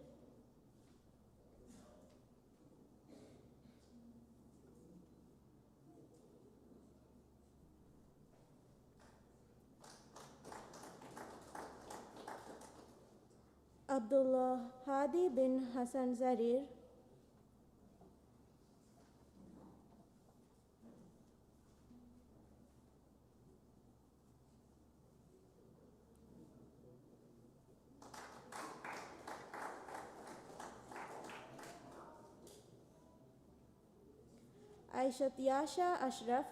ޢަބްދުﷲ ހާދީ ބިން ޙަސަން ޒަރީރު. ޢައިޝަތު ޔާޝާ އަޝްރަފް.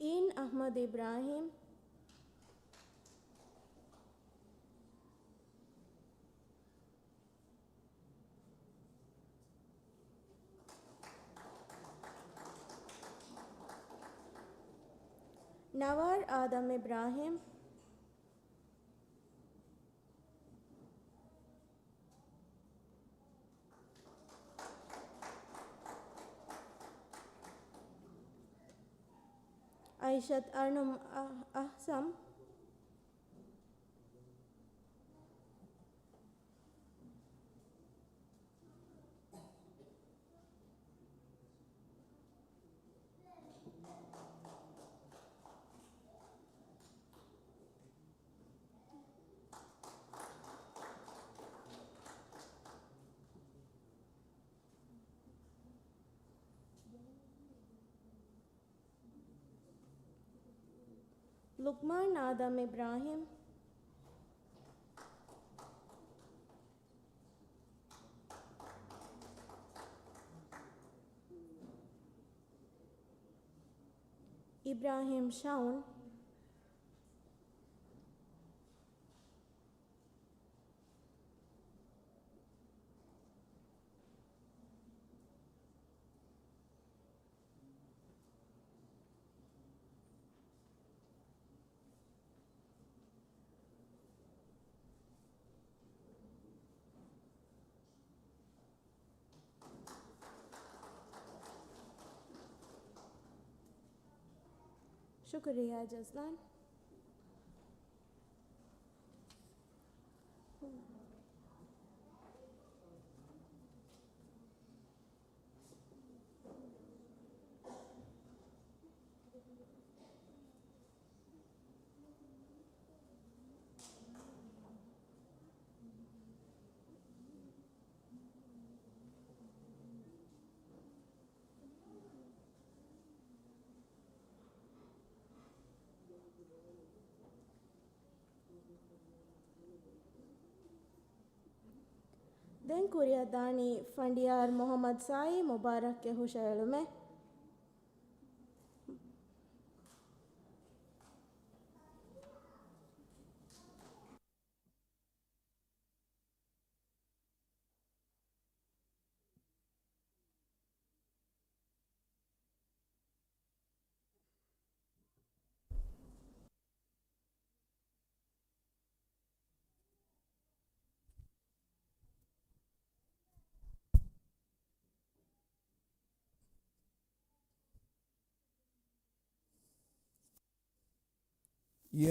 އީން އަޙްމަދު އިބްރާހިމް. ނަވާރު އާދަމް އިބްރާހިމް. އައިޝަތު އަރުނަމް އަ-، އަހްސަމް. ލުޤްމާން އާދަމް އިބްރާހިމް. އިބްރާހިމް ޝައުން. ޝުކުރިއްޔާ ޖަޒްލާން. ދެން ކުރިއަށް ދާނީ ފަނޑިޔާރު މުޙައްމަދު ސާއީ މުބާރަކްގެ ހުށައެޅުމެއް.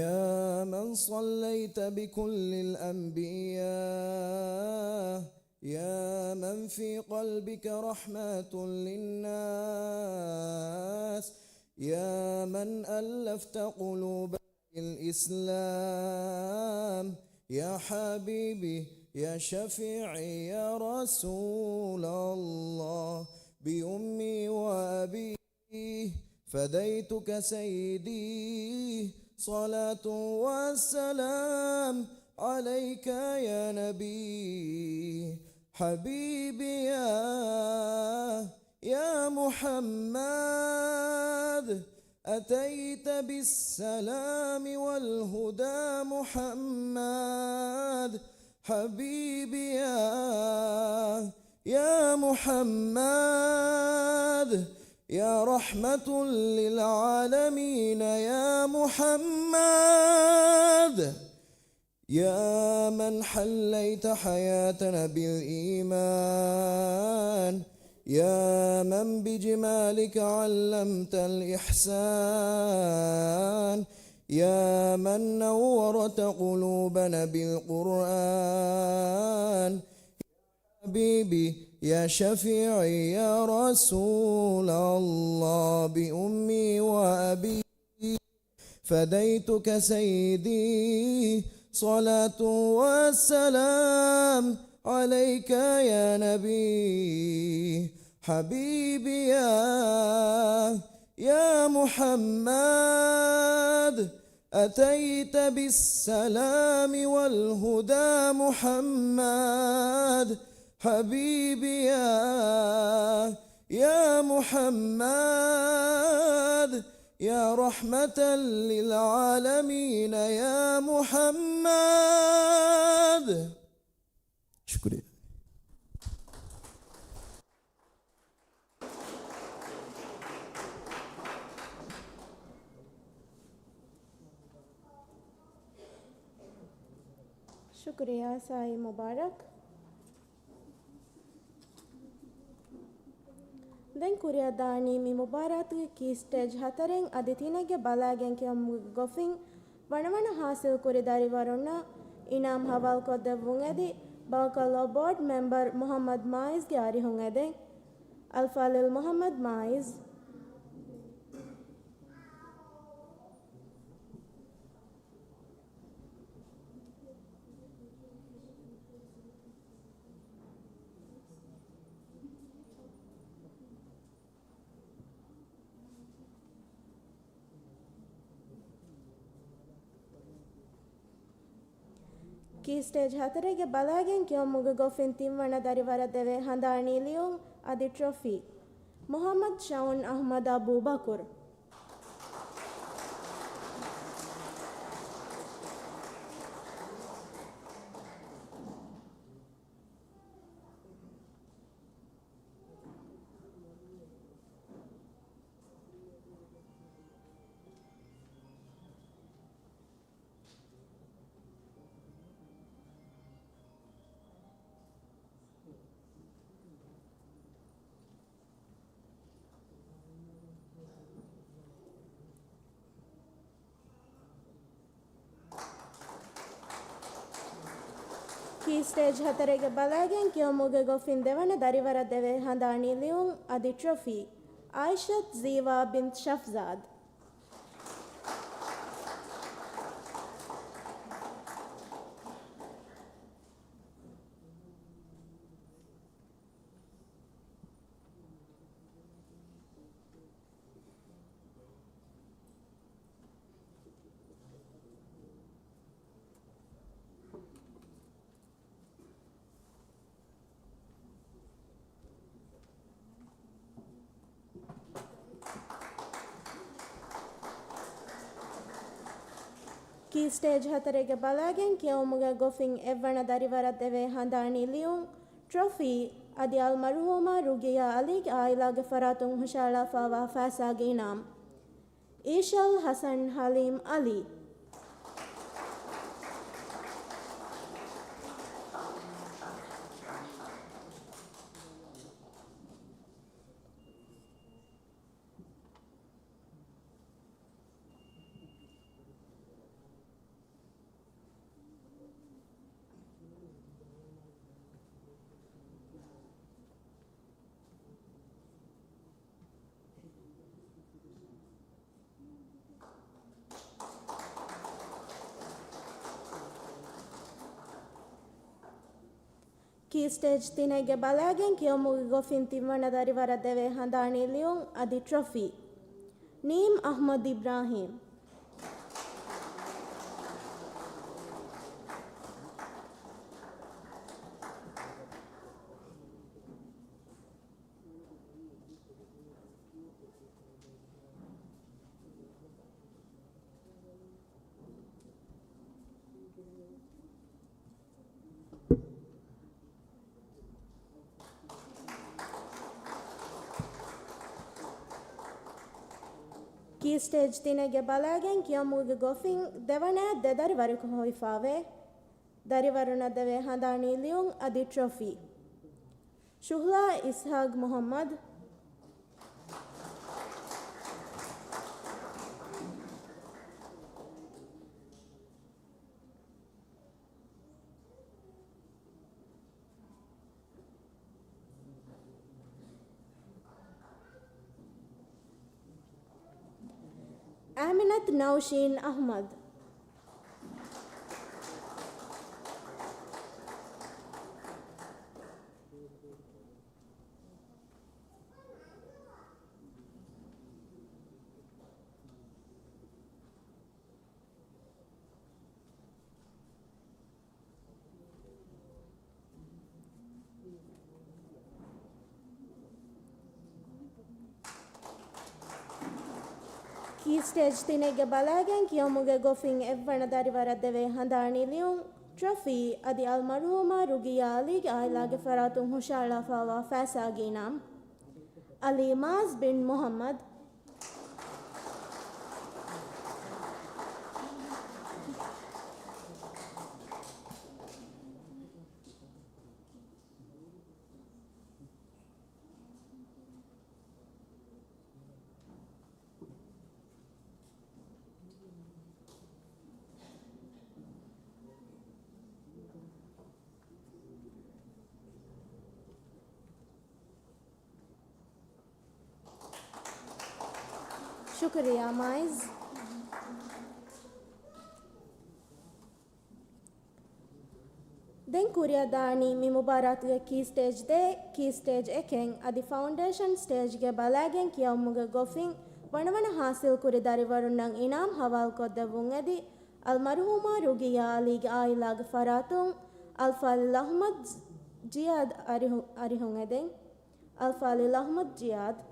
يا من صليت بكل الأنبياء، يا من في قلبك رحمة للناس، يا من ألفت قلوب الإسلام، يا حبيبي، يا شفيعي، يا رسول الله، بأمي وأبي فديتك سيدي، صلاة والسلام عليك يا نبي، حبيبي يا، يا محمد، أتيت بالسلام والهدى محمد، حبيبي يا، يا محمد، يا رحمة للعالمين يا محمد. يا من حليت حياتنا بالإيمان، يا من بجمالك علمت الإحسان، يا من نورت قلوبنا بالقرآن، حبيبي يا شفيعي يا رسول الله، بأمي وأبي فديتك سيدي، صلاة والسلام عليك يا نبي، حبيبي يا، يا محمد، أتيت بالسلام والهدى محمد، حبيبي يا، يا محمد، يا رحمة للعالمين يا محمد. ޝުކުރިއްޔާ. ޝުކުރިއްޔާ ސާއީ މުބާރަކް. ދެން ކުރިއަށް ދާނީ މި މުބާރާތުގެ ކީ ސްޓޭޖް ހަތަރެއް އަދި ތިނެއްގެ ބަލާގެން ކިޔަމުގެ ގޮފިން ވަނަވަނަ ޙާޞިލް ކުރި ދަރިވަރުންނަށް އިނާމް ޙަވާލުކޮށްދެއްވުން އެދި، ބައުކަލް އަވޯޑް މެމްބަރު މުޙައްމަދު މާއިޒްގެ އަރިހުން އެދެން. އަލްފާޟިލް މުޙައްމަދު މާއިޒް. ކީ ސްޓޭޖް ހަތަރެއްގެ ބަލާގެން ކިޔަމުގެ ގޮފިން ތިންވަނަ ދަރިވަރަށް ދެވޭ ހަނދާނީ ލިޔުން އަދި ޓްރޮފީ. މުޙައްމަދު ޝައުން އަޙްމަދު އަބޫބަކުރު. ކީ ސްޓޭޖް ހަތަރެއްގެ ބަލާގެން ކިޔަމުގެ ގޮފިން ދެވަނަ ދަރިވަރަށް ދެވޭ ހަނދާނީ ލިޔުން އަދި ޓްރޮފީ. އާއިޝަތު ޒީވާ ބިންތު ޝަފްޒާދް. ސްޓޭޖް ހަތަރެއްގެ ބަލައިގެން ކިޔަވުމުގެ ގޮފިން އެއްވަނަ ދަރިވަރަށް ދެވޭ ހަނދާނީ ލިޔުން، ޓްރޮފީ، އަދި އަލްމަރުހޫމާ ރުގިޔާ އަލީގެ އާއިލާގެ ފަރާތުން ހުށައަޅާފައިވާ ފައިސާގެ އިނާމް. އީޝަލް ހަސަން ހަލީމް އަލީ. ކީ ސްޓޭޖް ތިނެއްގެ ބަލައިގެން ކިޔަވުމުގެ ގޮފިން ތިންވަނަ ދަރިވަރަށް ދެވޭ ހަނދާނީ ލިޔުން އަދި ޓްރޮފީ. ނީމް އަޙްމަދު އިބްރާހީމް. ކީ ސްޓޭޖް ތިނެއްގެ ބަލައިގެން ކިޔަމުގެ ގޮފިން ދެވަނަ ދެ ދަރިވަރަކު ހޮވިފާވޭ. ދަރިވަރުންނަށް ދެވޭ ހަނދާނީ ލިޔުން އަދި ޓްރޮފީ. ޝުހްލާ އިސްހާގް މުޙައްމަދު. އާމިނަތު ނައުޝީން އަޙްމަދު. ކީ ސްޓޭޖް ތިނެއްގެ ބަލައިގެން ކިޔަމުގެ ގޮފިން އެއްވަނަ ދަރިވަރަށް ދެވޭ ހަނދާނީ ލިޔުން ޓްރޮފީ އަދި އަލްމަރުޙޫމާ ރުގިޔާ އަލީގެ އާއިލާގެ ފަރާތުން ހުށައަޅާފައިވާ ފައިސާގެ އިނާމް. އަލީ މާޒް ބިން މުޙައްމަދު. ޝުކުރިއްޔާ މާޒް. ދެން ކުރިއަށް ދާނީ މި މުބާރާތުގެ ކީ ސްޓޭޖް ދޭއް، ކީ ސްޓޭޖް އެކެއް އަދި ފައުންޑޭޝަން ސްޓޭޖްގެ ބަލައިގެން ކިޔަވުމުގެ ގޮފިން ވަނަވަނަ ހާސިލްކުރި ދަރިވަރުންނަށް އިނާމް ހަވާލުކޮށްދެއްވުން އެދި، އަލްމަރުޙޫމާ ރުގިޔާ އަލީގެ އާއިލާގެ ފަރާތުން އަލްފާޟިލް އަޙްމަދު ޖިޔާދު އަރިހު-، އަރިހުން އެދެން. އަލްފާޟިލް އަޙްމަދު ޖިޔާދު.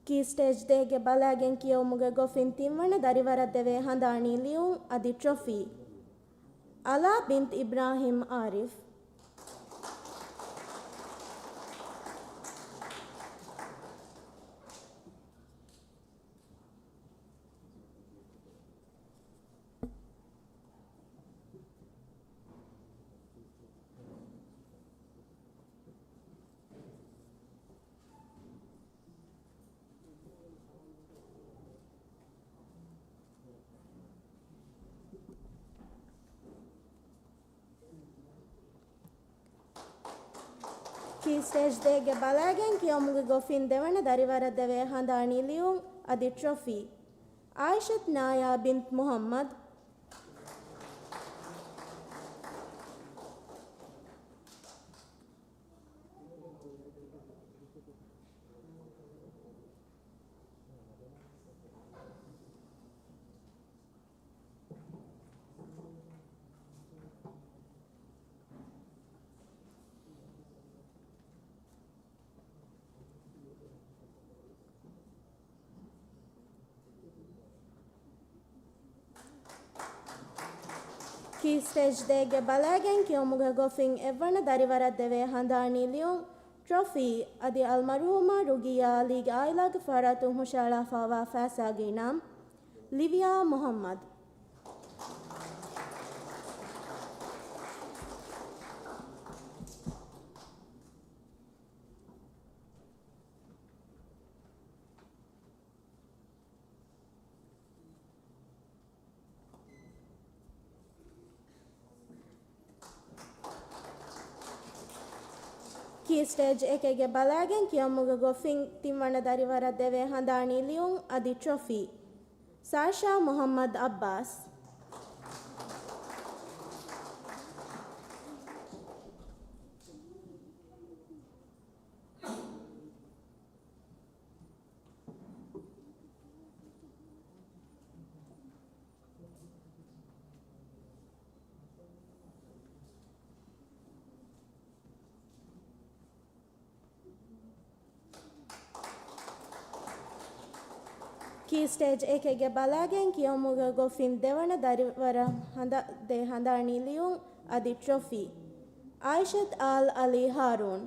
ކީ ސްޓޭޖް ދޭއްގެ ބަލައިގެން ކިޔަވުމުގެ ގޮފިން ތިންވަނަ ދަރިވަރަށް ދެވޭ ހަނދާނީ ލިޔުން އަދި ޓްރޮފީ. އަލާ ބިންތު އިބްރާހީމް އާރިފް. ކީ ސްޓޭޖް ދޭއްގެ ބަލައިގެން ކިޔަމުގެ ގޮފިން ދެވަނަ ދަރިވަރަށް ދެވޭ ހަނދާނީ ލިޔުން އަދި ޓްރޮފީ. އާއިޝަތު ނާޔާ ބިންތު މުޙައްމަދު. ސްޓޭޖް ދޭއްގެ ބަލައިގެން ކިޔުމުގެ ގޮފިން އެއްވަނަ ދަރިވަރަށް ދެވޭ ހަނދާނީ ލިޔުން، ޓްރޮފީ، އަދި އަލްމަރުހޫމާ ރުގިއްޔާ އަލީގެ އާއިލާގެ ފަރާތުން ހުށަހަޅާފައިވާ ފައިސާގެ އިނާމް، ލިވިޔާ މުހައްމަދު. ކީ ސްޓޭޖް އެކެއްގެ ބަލައިގެން ކިޔަމުގެ ގޮފިން ތިންވަނަ ދަރިވަރަށް ދެވޭ ހަނދާނީ ލިޔުން އަދި ޓްރޮފީ، ސާޝާ މުހައްމަދު އައްބާސް. ކީ ސްޓޭޖް އެކެއްގެ ބަލައިގެން ކިޔަމުގެ ގޮފިން ދެވަނަ ދަރިވަރަށް ހަނދާ-، ދޭ ހަނދާނީ ލިޔުން އަދި ޓްރޮފީ، އާއިޝަތު އާލް އަލީ ހާރޫން.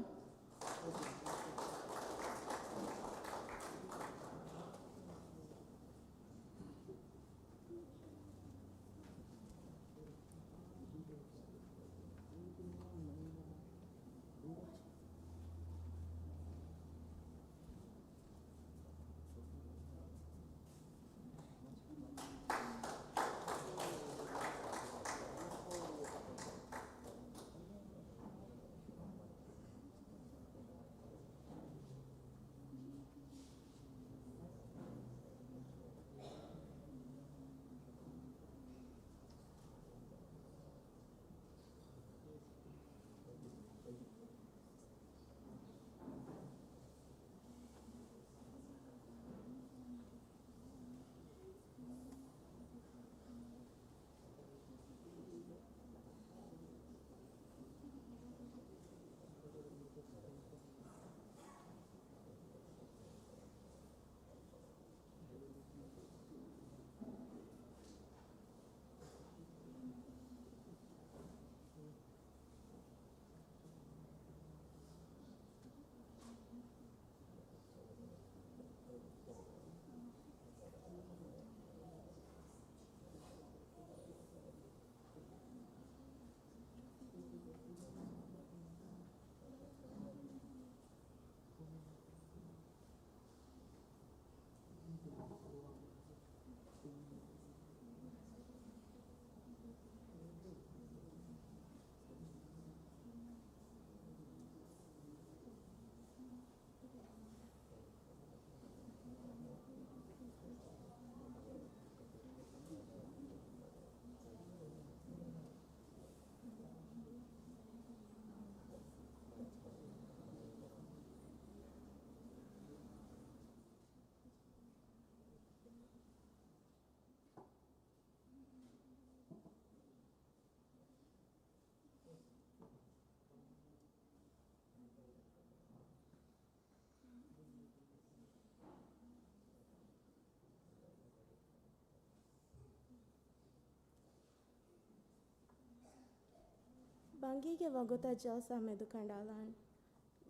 ބަންގީގެ ވަގުތަށް ޖަލްސާ މެދުކަނޑާލާން.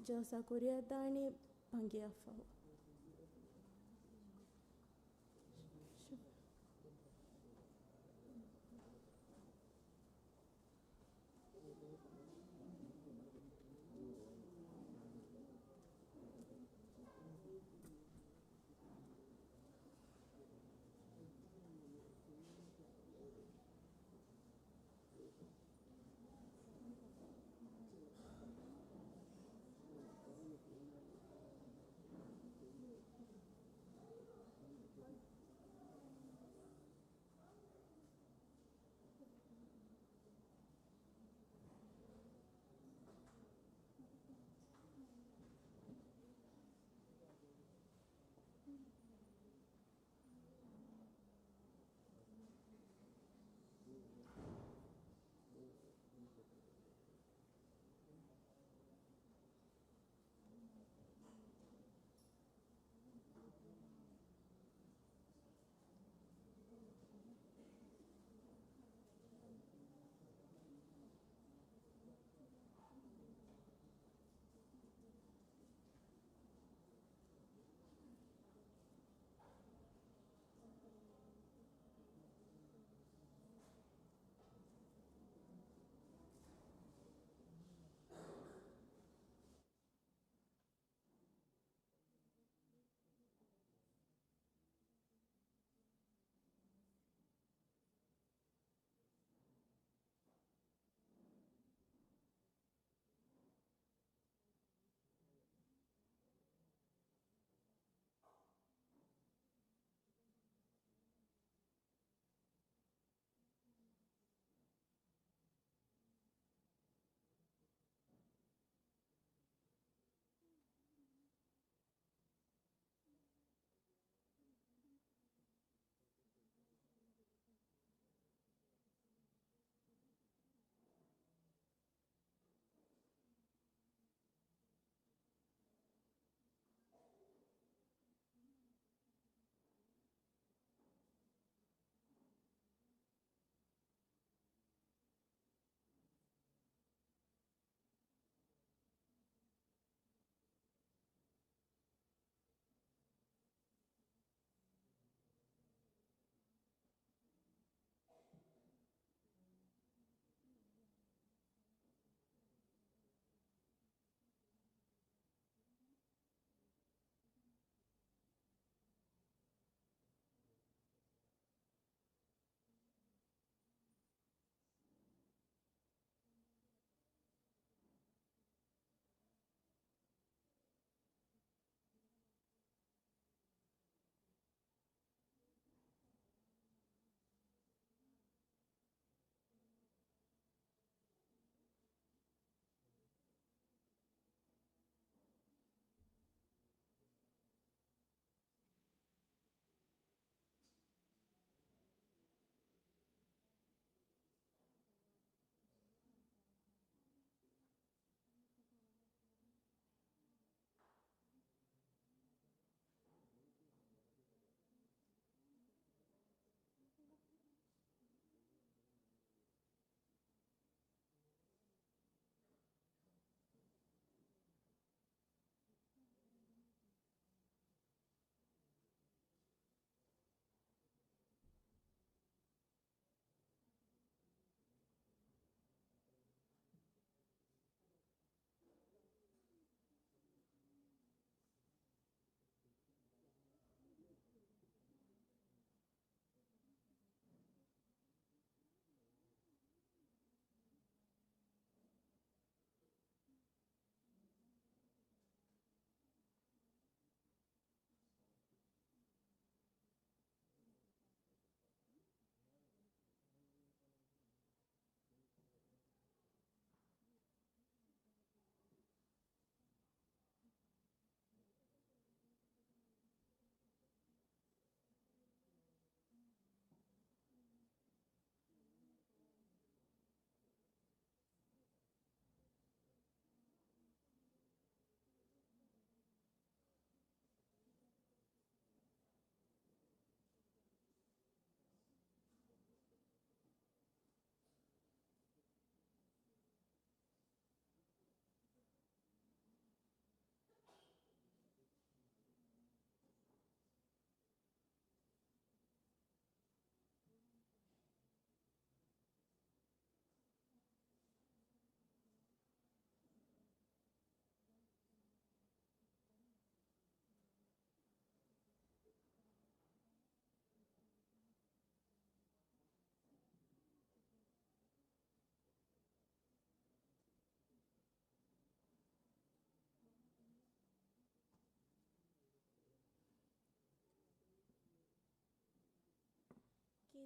ޖަލްސާ ކުރިއަށްދާނީ ބަންގިއަށްފަހު.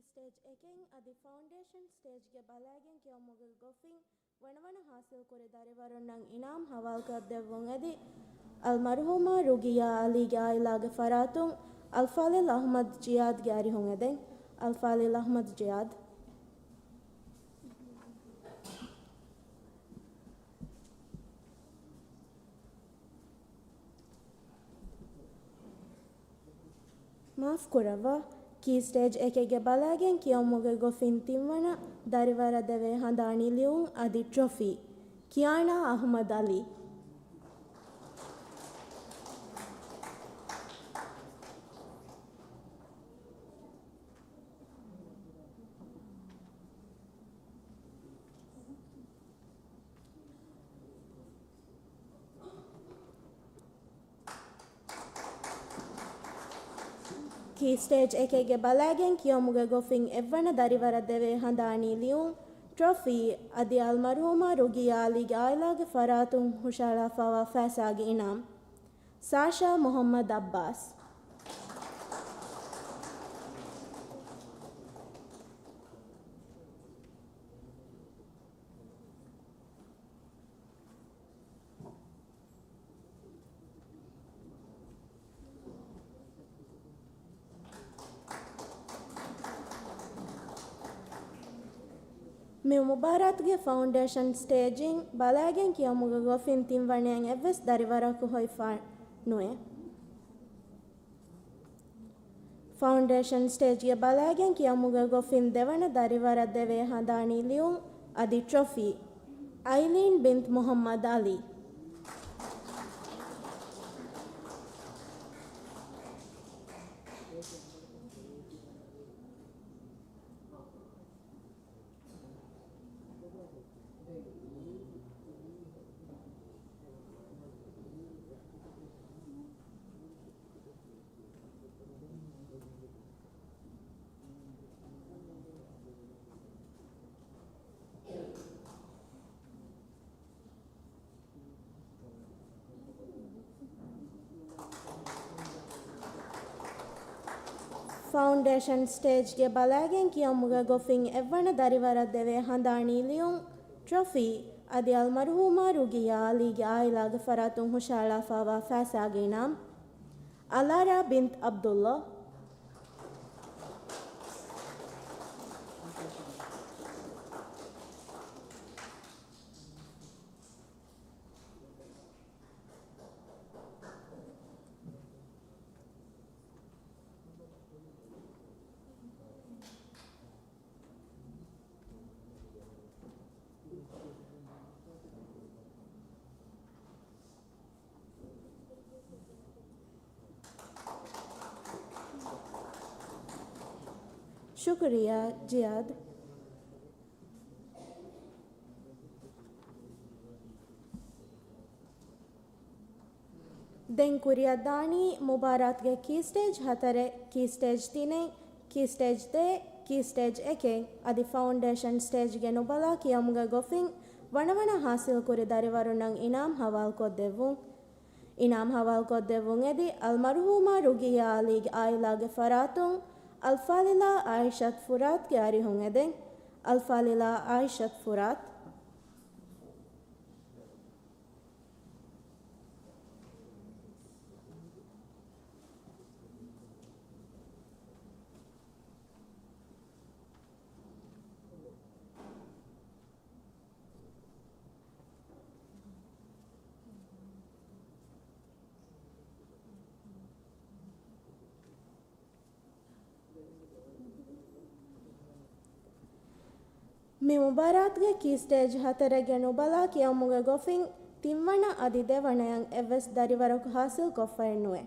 ސްޓޭޖް އެކެއް އަދި ފައުންޑޭޝަން ސްޓޭޖްގެ ބަލައިގެން ކިޔަމުގެ ގޮފިން ވަނަވަނަ ހާސިލްކުރި ދަރިވަރުންނަށް އިނާމް ހަވާލުކޮށްދެއްވުން އެދި، އަލްމަރުހޫމާ ރުގިއްޔާ އަލީގެ އާއިލާގެ ފަރާތުން އަލްފާޟިލް އަޙްމަދު ޖިޔާދްގެ އަރިހުން އެދެން. އަލްފާޟިލް އަޙްމަދު ޖިޔާދް. މާފް ކުރައްވާ، ކީ ސްޓޭޖް އެކެއްގެ ބަލައިގެން ކިޔަމުގެ ގޮފިން ތިންވަނަ ދަރިވަރަށް ދެވޭ ހަނދާނީ ލިޔުން އަދި ޓްރޮފީ، ކިޔާނާ އަޙްމަދު އަލީ. ކީ ސްޓޭޖް އެކެއްގެ ބަލައިގެން ކިޔަމުގެ ގޮފިން އެއްވަނަ ދަރިވަރަށް ދެވޭ ހަނދާނީ ލިޔުން، ޓްރޮފީ އަދި އަލްމަރުހޫމާ ރުގިއްޔާ އަލީގެ އާއިލާގެ ފަރާތުން ހުށަހަޅާފައިވާ ފައިސާގެ އިނާމް. ސާޝާ މުޙައްމަދު އައްބާސް. މި މުބާރާތުގެ ފައުންޑޭޝަން ސްޓޭޖިން ބަލައިގެން ކިޔަމުގެ ގޮފިން ތިންވަނައަށް އެއްވެސް ދަރިވަރަކު ހޮވިފަ ނުވޭ. ފައުންޑޭޝަން ސްޓޭޖްގެ ބަލައިގެން ކިޔަމުގެ ގޮފިން ދެވަނަ ދަރިވަރަށް ދެވޭ ހަނދާނީ ލިޔުން އަދި ޓްރޮފީ، އައިލީން ބިންތު މުޙައްމަދު އަލީ. ފައުންޑޭޝަން ސްޓޭޖްގެ ބަލައިގެން ކިޔަމުގެ ގޮފިން އެއްވަނަ ދަރިވަރަށް ދެވޭ ހަނދާނީ ލިޔުން، ޓްރޮފީ އަދި އަލްމަރުހޫމާ ރުގިއްޔާ އަލީގެ އާއިލާގެ ފަރާތުން ހުށަހަޅާފައިވާ ފައިސާގެ އިނާމް. އަލާރާ ބިންތު ޢަބްދުﷲ. ޝުކުރިއްޔާ ޒިޔާދް. ދެން ކުރިއަށްދާނީ މުބާރާތުގެ ކީ ސްޓޭޖް ހަތަރެއް، ކީ ސްޓޭޖް ތިނެއް، ކީ ސްޓޭޖް ދޭއް، ކީ ސްޓޭޖް އެކެއް އަދި ފައުންޑޭޝަން ސްޓޭޖްގެ ނުބަލާ ކިޔަމުގެ ގޮފިން ވަނަވަނަ ހާސިލްކުރި ދަރިވަރުންނަށް އިނާމް ހަވާލުކޮށްދެއްވުން. އިނާމް ހަވާލުކޮށްދެއްވުން އެދި އަލްމަރުހޫމާ ރުގިއްޔާ އަލީގެ އާއިލާގެ ފަރާތުން އަލްފާޟިލާ އާއިޝަތު ފުރާތްގެ އަރިހުން އެދެން. އަލްފާޟިލާ އާއިޝަތު ފުރާތް. މި މުބާރާތުގެ ކީ ސްޓޭޖް ހަތަރެއްގެ ނުބަލާ ކިޔަމުގެ ގޮފިން ތިންވަނަ އަދި ދެވަނަޔަށް އެއްވެސް ދަރިވަރަކު ހާސިލްކޮށްފައެއް ނުވޭ.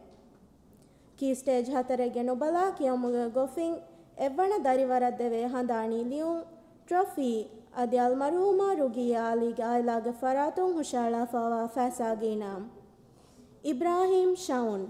ކީ ސްޓޭޖް ހަތަރެއްގެ ނުބަލާ ކިޔަމުގެ ގޮފިން އެއްވަނަ ދަރިވަރަށް ދެވޭ ހަނދާނީ ލިޔުން، ޓްރޮފީ އަދި އަލްމަރުހޫމާ ރުގިއްޔާ އަލީގެ އާއިލާގެ ފަރާތުން ހުށަހަޅާފައިވާ ފައިސާގެ އިނާމް. އިބްރާހީމް ޝައުން.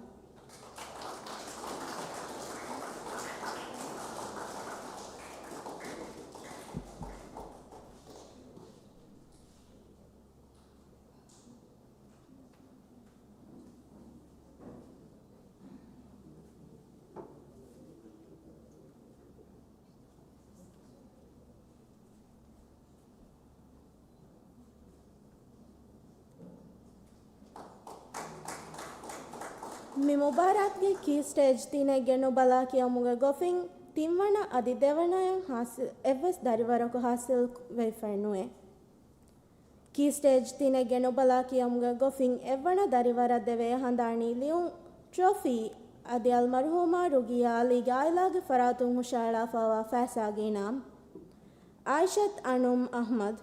މި މުބާރާތްގެ ކީ ސްޓޭޖް ތިނެއްގެ ނުބަލާ ކިޔަމުގެ ގޮފިން ތިންވަނަ އަދި ދެވަނަޔަށް ހާސިލް އެއްވެސް ދަރިވަރަކު ހާސިލް ވެފައެއް ނުވޭ. ކީ ސްޓޭޖް ތިނެއްގެ ނުބަލާ ކިޔަމުގެ ގޮފިން އެއްވަނަ ދަރިވަރަށް ދެވޭ ހަނދާނީ ލިޔުން ޓްރޮފީ އަދި އަލްމަރުހޫމާ ރުގިޔާ އަލީގެ އާއިލާގެ ފަރާތުން ހުށަހަޅާފައިވާ ފައިސާގެ އިނާމް. އާއިޝަތް އަނުމް އަޙްމަދު.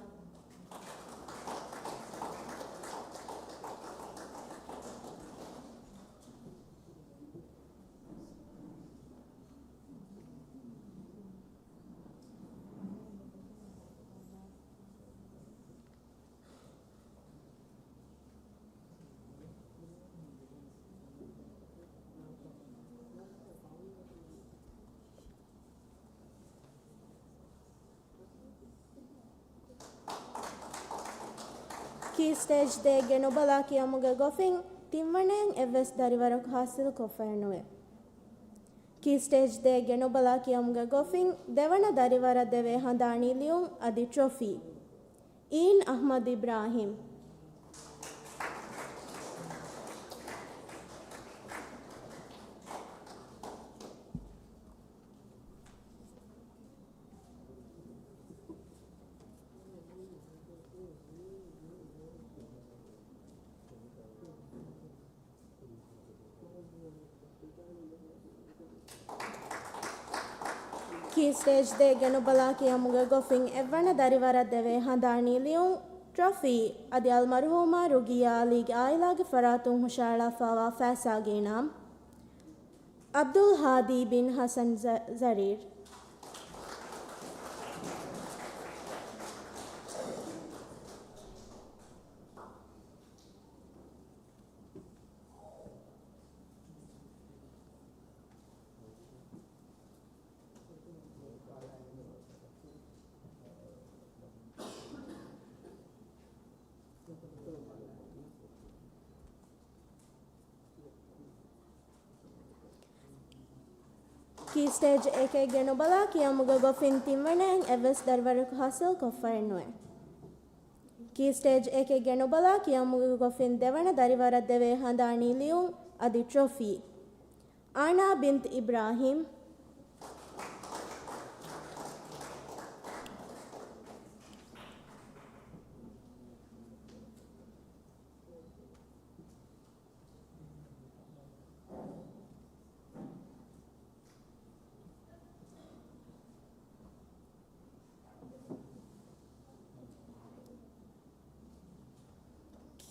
ކީ ސްޓޭޖް ދޭއްގެ ނުބަލާ ކިޔަމުގެ ގޮފިން ތިންވަނަޔަށް އެއްވެސް ދަރިވަރަކު ހާސިލް ކޮށްފައެއް ނުވޭ. ކީ ސްޓޭޖް ދޭއްގެ ނުބަލާ ކިޔަމުގެ ގޮފިން ދެވަނަ ދަރިވަރަށް ދެވޭ ހަނދާނީ ލިޔުން އަދި ޓްރޮފީ. އީން އަޙްމަދު އިބްރާހިމް. ކީ ސްޓޭޖް ދޭއްގެ ނުބަލާ ކިޔަމުގެ ގޮފިން އެއްވަނަ ދަރިވަރަށް ދެވޭ ހަނދާނީ ލިޔުން ޓްރޮފީ އަދި އަލްމަރުހޫމާ ރުގިޔާ އަލީގެ އާއިލާގެ ފަރާތުން ހުށަހަޅާފައިވާ ފައިސާގެ އިނާމް. އަބްދުލް ހާދީ ބިން ހަސަން ޒަ-، ޒަރީރް. ކީ ސްޓޭޖް އެކެއްގެ ނުބަލާ ކިޔަމުގެ ގޮފިން ތިންވަނައިން އެއްވެސް ދަރިވަރަކު ހާސިލް ކޮށްފައެއް ނުވޭ. ކީ ސްޓޭޖް އެކެއްގެ ނުބަލާ ކިޔަމުގެ ގޮފިން ދެވަނަ ދަރިވަރަށް ދެވޭ ހަނދާނީ ލިޔުން އަދި ޓްރޮފީ. އާނާ ބިންތު އިބްރާހިމް.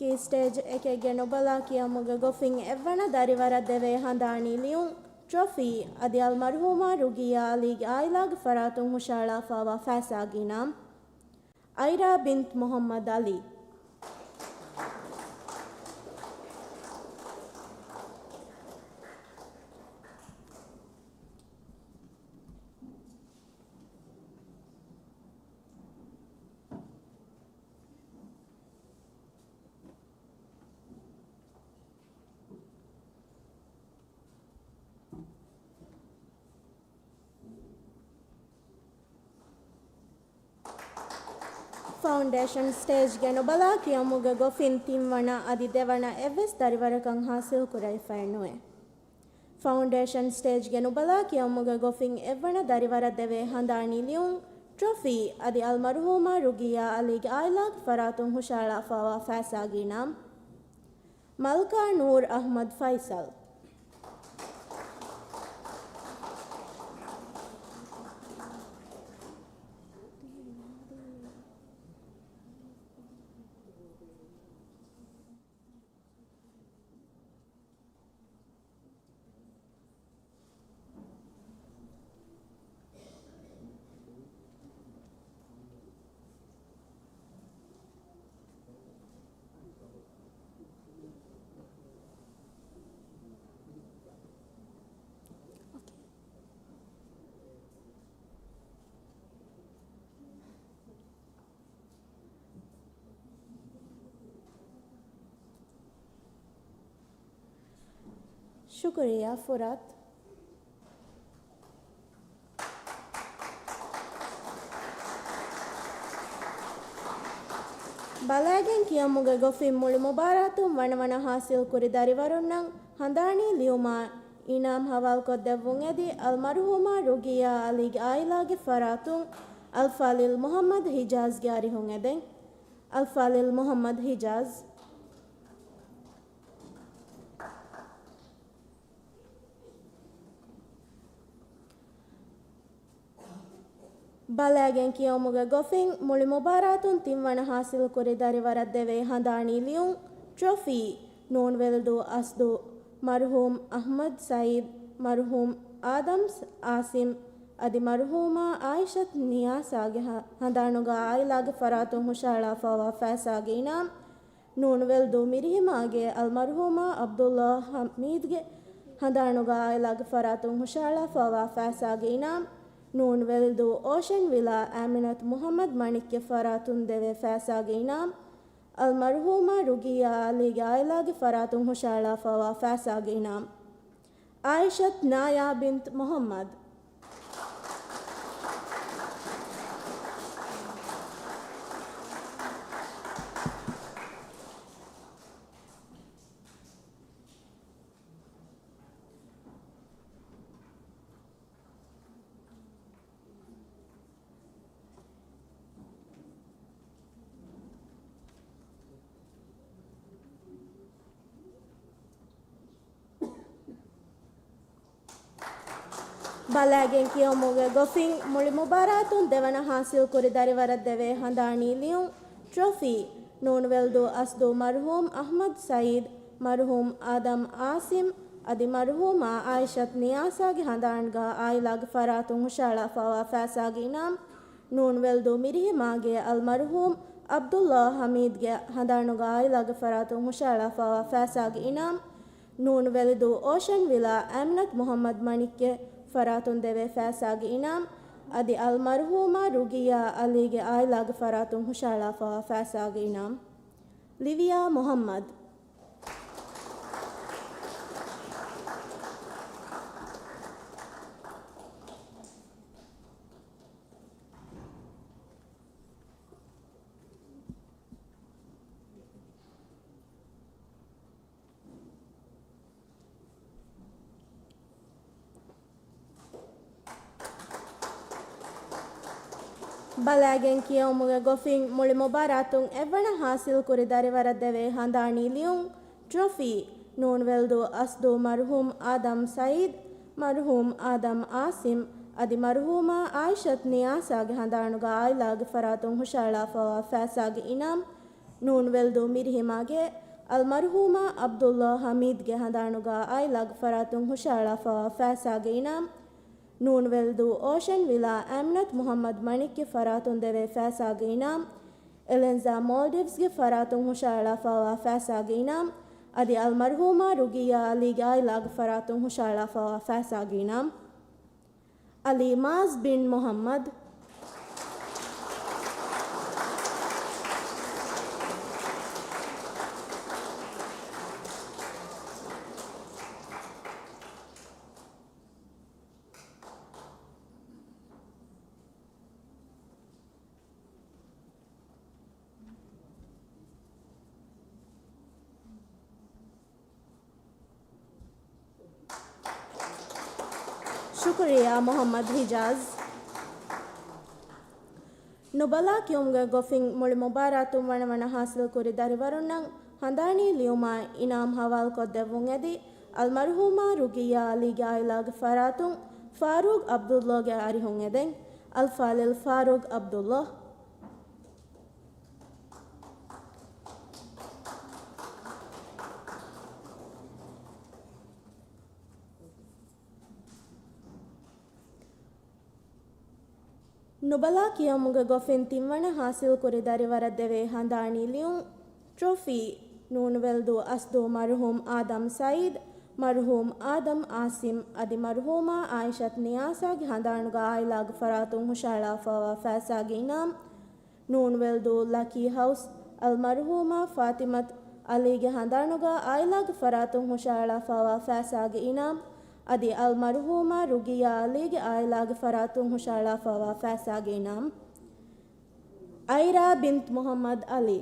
ކީ ސްޓޭޖް އެކެއްގެ ނުބަލާ ކިޔަމުގެ ގޮފިން އެއްވަނަ ދަރިވަރަށް ދެވޭ ހަނދާނީ ލިޔުން ޓްރޮފީ އަދި އަލްމަރުހޫމާ ރުގިޔާ އަލީގެ އާއިލާގެ ފަރާތުން ހުށަހަޅާފައިވާ ފައިސާގެ އިނާމް. އައިރާ ބިންތު މުޙައްމަދު ޢަލީ. ފައުންޑޭޝަން ސްޓޭޖްގެ ނުބަލާ ކިޔަމުގެ ގޮފިން ތިންވަނަ އަދި ދެވަނަ އެއްވެސް ދަރިވަރަކަށް ހާސިލް ކުރެވިފައެއް ނުވޭ. ފައުންޑޭޝަން ސްޓޭޖްގެ ނުބަލާ ކިޔަމުގެ ގޮފިން އެއްވަނަ ދަރިވަރަށް ދެވޭ ހަނދާނީ ލިޔުން ޓްރޮފީ އަދި އަލްމަރުހޫމާ ރުގިޔާ އަލީގެ އާއިލާގެ ފަރާތުން ހުށަހަޅާފައިވާ ފައިސާގެ އިނާމް. މަލްކާ ނޫރު އަޙްމަދު ފައިސަލް. ޝުކުރިއްޔާ ފުރާތު. ބަލައިގެން ކިޔަމުގެ ގޮފިން މުޅި މުބާރާތުން ވަނަ ވަނަ ހާސިލް ކުރި ދަރިވަރުންނަށް ހަނދާނީ ލިޔުމާ އިނާމް ހަވާލުކޮށްދެއްވުން އެދި އަލްމަރުހޫމާ ރުގިއްޔާ އަލީގެ އާއިލާގެ ފަރާތުން އަލްފާޟިލް މުޙައްމަދު ޙިޖާޒްގެ އަރިހުން އެދެން. އަލްފާޟިލް މުޙައްމަދު ޙިޖާޒް. ބަލާގެން ކިޔަވުމުގެ ގޮފިން މުޅި މުބާރާތުން ތިންވަނަ ޙާޞިލުކުރި ދަރިވަރަށް ދެވޭ ހަނދާނީ ލިޔުން، ޓްރޮފީ، ނޫން ވެލްދޫ އަސްދޫ މަރުޙޫމް އަޙްމަދު ސަޢީދު، މަރުޙޫމް އާދަމް އާސިމް އަދި މަރުޙޫމާ ޢާއިޝަތު ނިޔާސާގެ ހަ-، ހަނދާނުގަ ޢާއިލާގެ ފަރާތުން ހުށަހަޅާފައިވާ ފައިސާގެ އިނާމް، ނޫން ވެލްދޫ މިރިހިމާގެ އަލްމަރުޙޫމާ ޢަބްދުﷲ ޙަމީދުގެ ހަނދާނުގަ ޢާއިލާގެ ފަރާތުން ހުށަހަޅާފައިވާ ފައިސާގެ އިނާމް، ނޫން ވެލްދޫ އޯޝަން ވިލާ އާމިނަތު މުޙައްމަދު މަނިކްގެ ފަރާތުން ދެވޭ ފައިސާގެ އިނާމް، އަލްމަރުޙޫމާ ރުގިއްޔާ ޢަލީގެ ޢާއިލާގެ ފަރާތުން ހުށަހަޅާފައިވާ ފައިސާގެ އިނާމް. ޢާއިޝަތު ނާޔާ ބިންތު މުޙައްމަދު. ބަލާގެން ކިޔަވުމުގެ ގޮފިން މުޅި މުބާރާތުން ދެވަނަ ޙާޞިލުކުރި ދަރިވަރަށް ދެވޭ ހަނދާނީ ލިޔުން، ޓްރޮފީ، ނޫން ވެލްދޫ އަސްދޫ މަރުޙޫމް އަޙްމަދު ސަޢީދު، މަރުޙޫމް އާދަމް އާސިމް އަދި މަރުޙޫމާ ޢާއިޝަތު ނިޔާސާގެ ހަނދާނުގަ ޢާއިލާގެ ފަރާތުން ހުށަހަޅާފައިވާ ފައިސާގެ އިނާމް، ނޫން ވެލްދޫ މިރިހިމާގެ އަލްމަރުޙޫމް ޢަބްދުﷲ ޙަމީދުގެ ހަނދާނުގަ ޢާއިލާގެ ފަރާތުން ހުށަހަޅާފައިވާ ފައިސާގެ އިނާމް، ނޫން ވެލްދޫ އޯޝަން ވިލާ އާމިނަތު މުޙައްމަދު މަނިކްގެ ފަރާތުން ދެވޭ ފައިސާގެ އިނާމް، އަދި އަލްމަރުޙޫމާ ރުގިއްޔާ ޢަލީގެ ޢާއިލާގެ ފަރާތުން ހުށަހަޅާފައިވާ ފައިސާގެ އިނާމް. ލިވިޔާ މުޙައްމަދު. ބަލާގެން ކިޔަވުމުގެ ގޮފިން މުޅި މުބާރާތުން އެއްވަނަ ޙާޞިލުކުރި ދަރިވަރަށް ދެވޭ ހަނދާނީ ލިޔުން، ޓްރޮފީ، ނޫން ވެލްދޫ އަސްދޫ މަރުޙޫމް އާދަމް ސަޢީދު، މަރުޙޫމް އާދަމް އާސިމް އަދި މަރުޙޫމާ ޢާއިޝަތު ނިޔާސާގެ ހަނދާނުގަ ޢާއިލާގެ ފަރާތުން ހުށަހަޅާފައިވާ ފައިސާގެ އިނާމް، ނޫން ވެލްދޫ މިރިހިމާގެ އަލްމަރުޙޫމާ ޢަބްދުﷲ ޙަމީދުގެ ހަނދާނުގަ ޢާއިލާގެ ފަރާތުން ހުށަހަޅާފައިވާ ފައިސާގެ އިނާމް، ނޫން ވެލްދޫ އޯޝަން ވިލާ އާމިނަތު މުޙައްމަދު މަނިކްގެ ފަރާތުން ދެވޭ ފައިސާގެ އިނާމް، އެލެންޒާ މޯލްޑިވްސްގެ ފަރާތުން ހުށަހަޅާފައިވާ ފައިސާގެ އިނާމް، އަދި އަލްމަރުޙޫމާ ރުގިއްޔާ ޢަލީގެ ޢާއިލާގެ ފަރާތުން ހުށަހަޅާފައިވާ ފައިސާގެ އިނާމް. ޢަލީ މާޒް ބިން މުޙައްމަދު. ޝުކުރިއްޔާ މުޙައްމަދު ޙިޖާޒް. ނުބަލާ ކިޔުމުގެ ގޮފިން މުޅި މުބާރާތުން ވަނަ ވަނަ ޙާޞިލުކުރި ދަރިވަރުންނަށް ހަނދާނީ ލިޔުމާ އިނާމް ޙަވާލުކޮށްދެއްވުން އެދި، އަލްމަރުޙޫމާ ރުގިއްޔާ ޢަލީގެ ޢާއިލާގެ ފަރާތުން ފާރޫގް ޢަބްދުﷲގެ އަރިހުން އެދެން. އަލްފާޟިލް ފާރޫގް ޢަބްދުﷲ. ނުބަލާ ކިޔަމުގެ ގޮފިން ތިންވަނަ ޙާޞިލްކުރި ދަރިވަރަށް ދެވޭ ހަނދާނީ ލިޔުން، ޓްރޮފީ، ނޫން ވެލްދޫ އަސްދޫ މަރުޙޫމް އާދަމް ސަޢީދު، މަރުޙޫމް އާދަމް އާސިމް އަދި މަރުޙޫމާ ޢާއިޝަތު ނިޔާސާގެ ހަނދާނުގަ ޢާއިލާގެ ފަރާތުން ހުށަހަޅާފައިވާ ފައިސާގެ އިނާމް، ނޫން ވެލްދޫ ލަކީ ހައުސް، އަލްމަރުޙޫމާ ފާތިމަތު ޢަލީގެ ހަނދާނުގަ ޢާއިލާގެ ފަރާތުން ހުށަހަޅާފައިވާ ފައިސާގެ އިނާމް، އަދި އަލްމަރުޙޫމާ ރުގިއްޔާ ޢަލީގެ ޢާއިލާގެ ފަރާތުން ހުށަހަޅާފައިވާ ފައިސާގެ އިނާމް. އައިރާ ބިންތު މުޙައްމަދު ޢަލީ.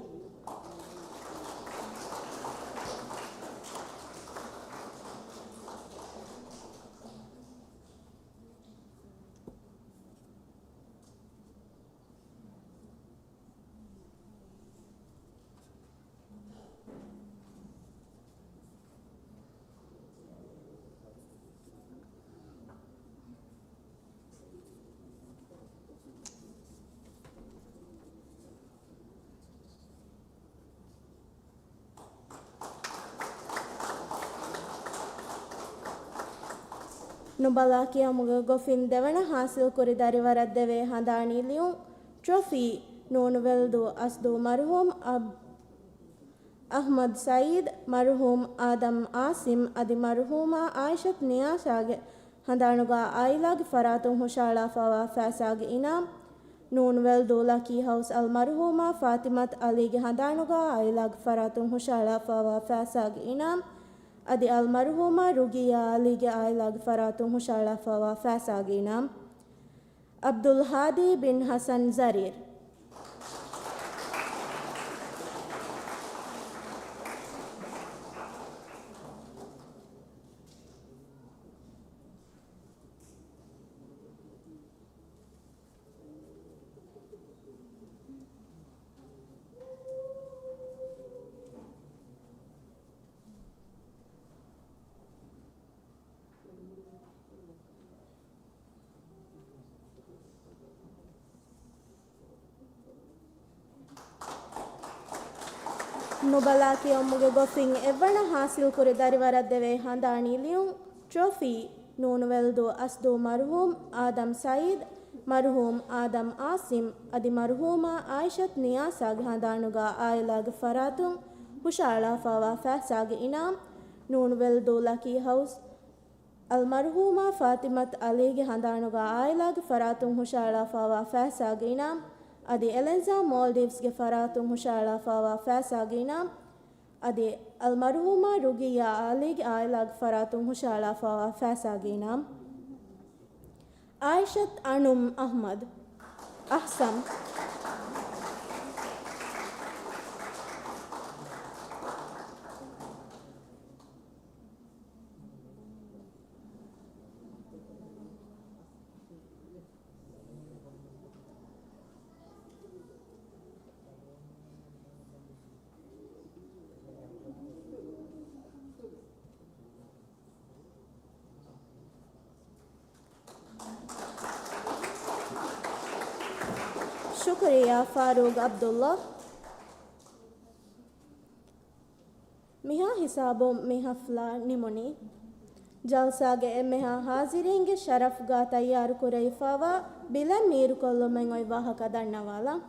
ނުބަލާ ކިޔަމުގެ ގޮފިން ދެވަނަ ހާސިލްކުރި ދަރިވަރަށް ދެވޭ ހަނދާނީ ލިޔުން ޓްރޮފީ، ނޫނު ވެލްދޫ އަސްދޫ މަރުހޫމް އަބް-، އަޙްމަދު ސައީދު، މަރުހޫމް އާދަމް އާސިމް އަދި މަރުހޫމާ އާއިޝަތު ނިޔާޝާގެ ހަނދާނުގާ އާއިލާގެ ފަރާތުން ހުށަހަޅާފައިވާ ފައިސާގެ އިނާމް، ނޫނު ވެލްދޫ ލަކީ ހައުސް އަލްމަރުހޫމާ ފާތިމަތު އަލީގެ ހަނދާނުގާ އާއިލާގެ ފަރާތުން ހުށަހަޅާފައިވާ ފައިސާގެ އިނާމް، އަދި އަލްމަރުހޫމާ ރުގިއްޔާ އަލީގެ އާއިލާގެ ފަރާތުން ހުށަހަޅާފައިވާ ފައިސާގެ އިނާމް، ޢަބްދުލް ހާދީ ބިން ޙަސަން ޒަރީރް. ނުބަލާ ކިޔަމުގެ ގޮފިން އެއްވަނަ ހާސިލްކުރި ދަރިވަރަށް ދެވޭ ހަނދާނީ ލިޔުން ޓްރޮފީ، ނޫނު ވެލްދޫ އަސްދޫ މަރުހޫމް އާދަމް ސައީދު، މަރުހޫމް އާދަމް އާސިމް އަދި މަރުހޫމާ އާއިޝަތު ނިޔާސާގެ ހަނދާނުގާ އާއިލާގެ ފަރާތުން ހުށަހަޅާފައިވާ ފައިސާގެ އިނާމް، ނޫނު ވެލްދޫ ލަކީ ހައުސް އަލްމަރުހޫމާ ފާތިމަތު އަލީގެ ހަނދާނުގާ އާއިލާގެ ފަރާތުން ހުށަހަޅާފައިވާ ފައިސާގެ އިނާމް، އަދި އެލެންޒާ މޯލްޑިވްސްގެ ފަރާތުން ހުށަހަޅާފައިވާ ފައިސާގެ އިނާމް، އަދި އަލްމަރުހޫމާ ރުގިއްޔާ އަލީގެ އާއިލާގެ ފަރާތުން ހުށަހަޅާފައިވާ ފައިސާގެ އިނާމް. އާއިޝަތު އަނުމް އަޙްމަދު، އަޙްސަން. ޝުކުރިއްޔާ ފާރޫގް ޢަބްދުﷲ. މިހާ ހިސާބުން މި ޙަފްލާ ނިމުނީ. ޖަލްސާގެ އެންމެހާ ޙާޟިރީންގެ ޝަރަފްގާ ތައްޔާރުކުރެވިފައިވާ ބިލެއް މީރުކޮށްލުމެއް އޮތް ވާހަކަ ދަންނަވާލަން.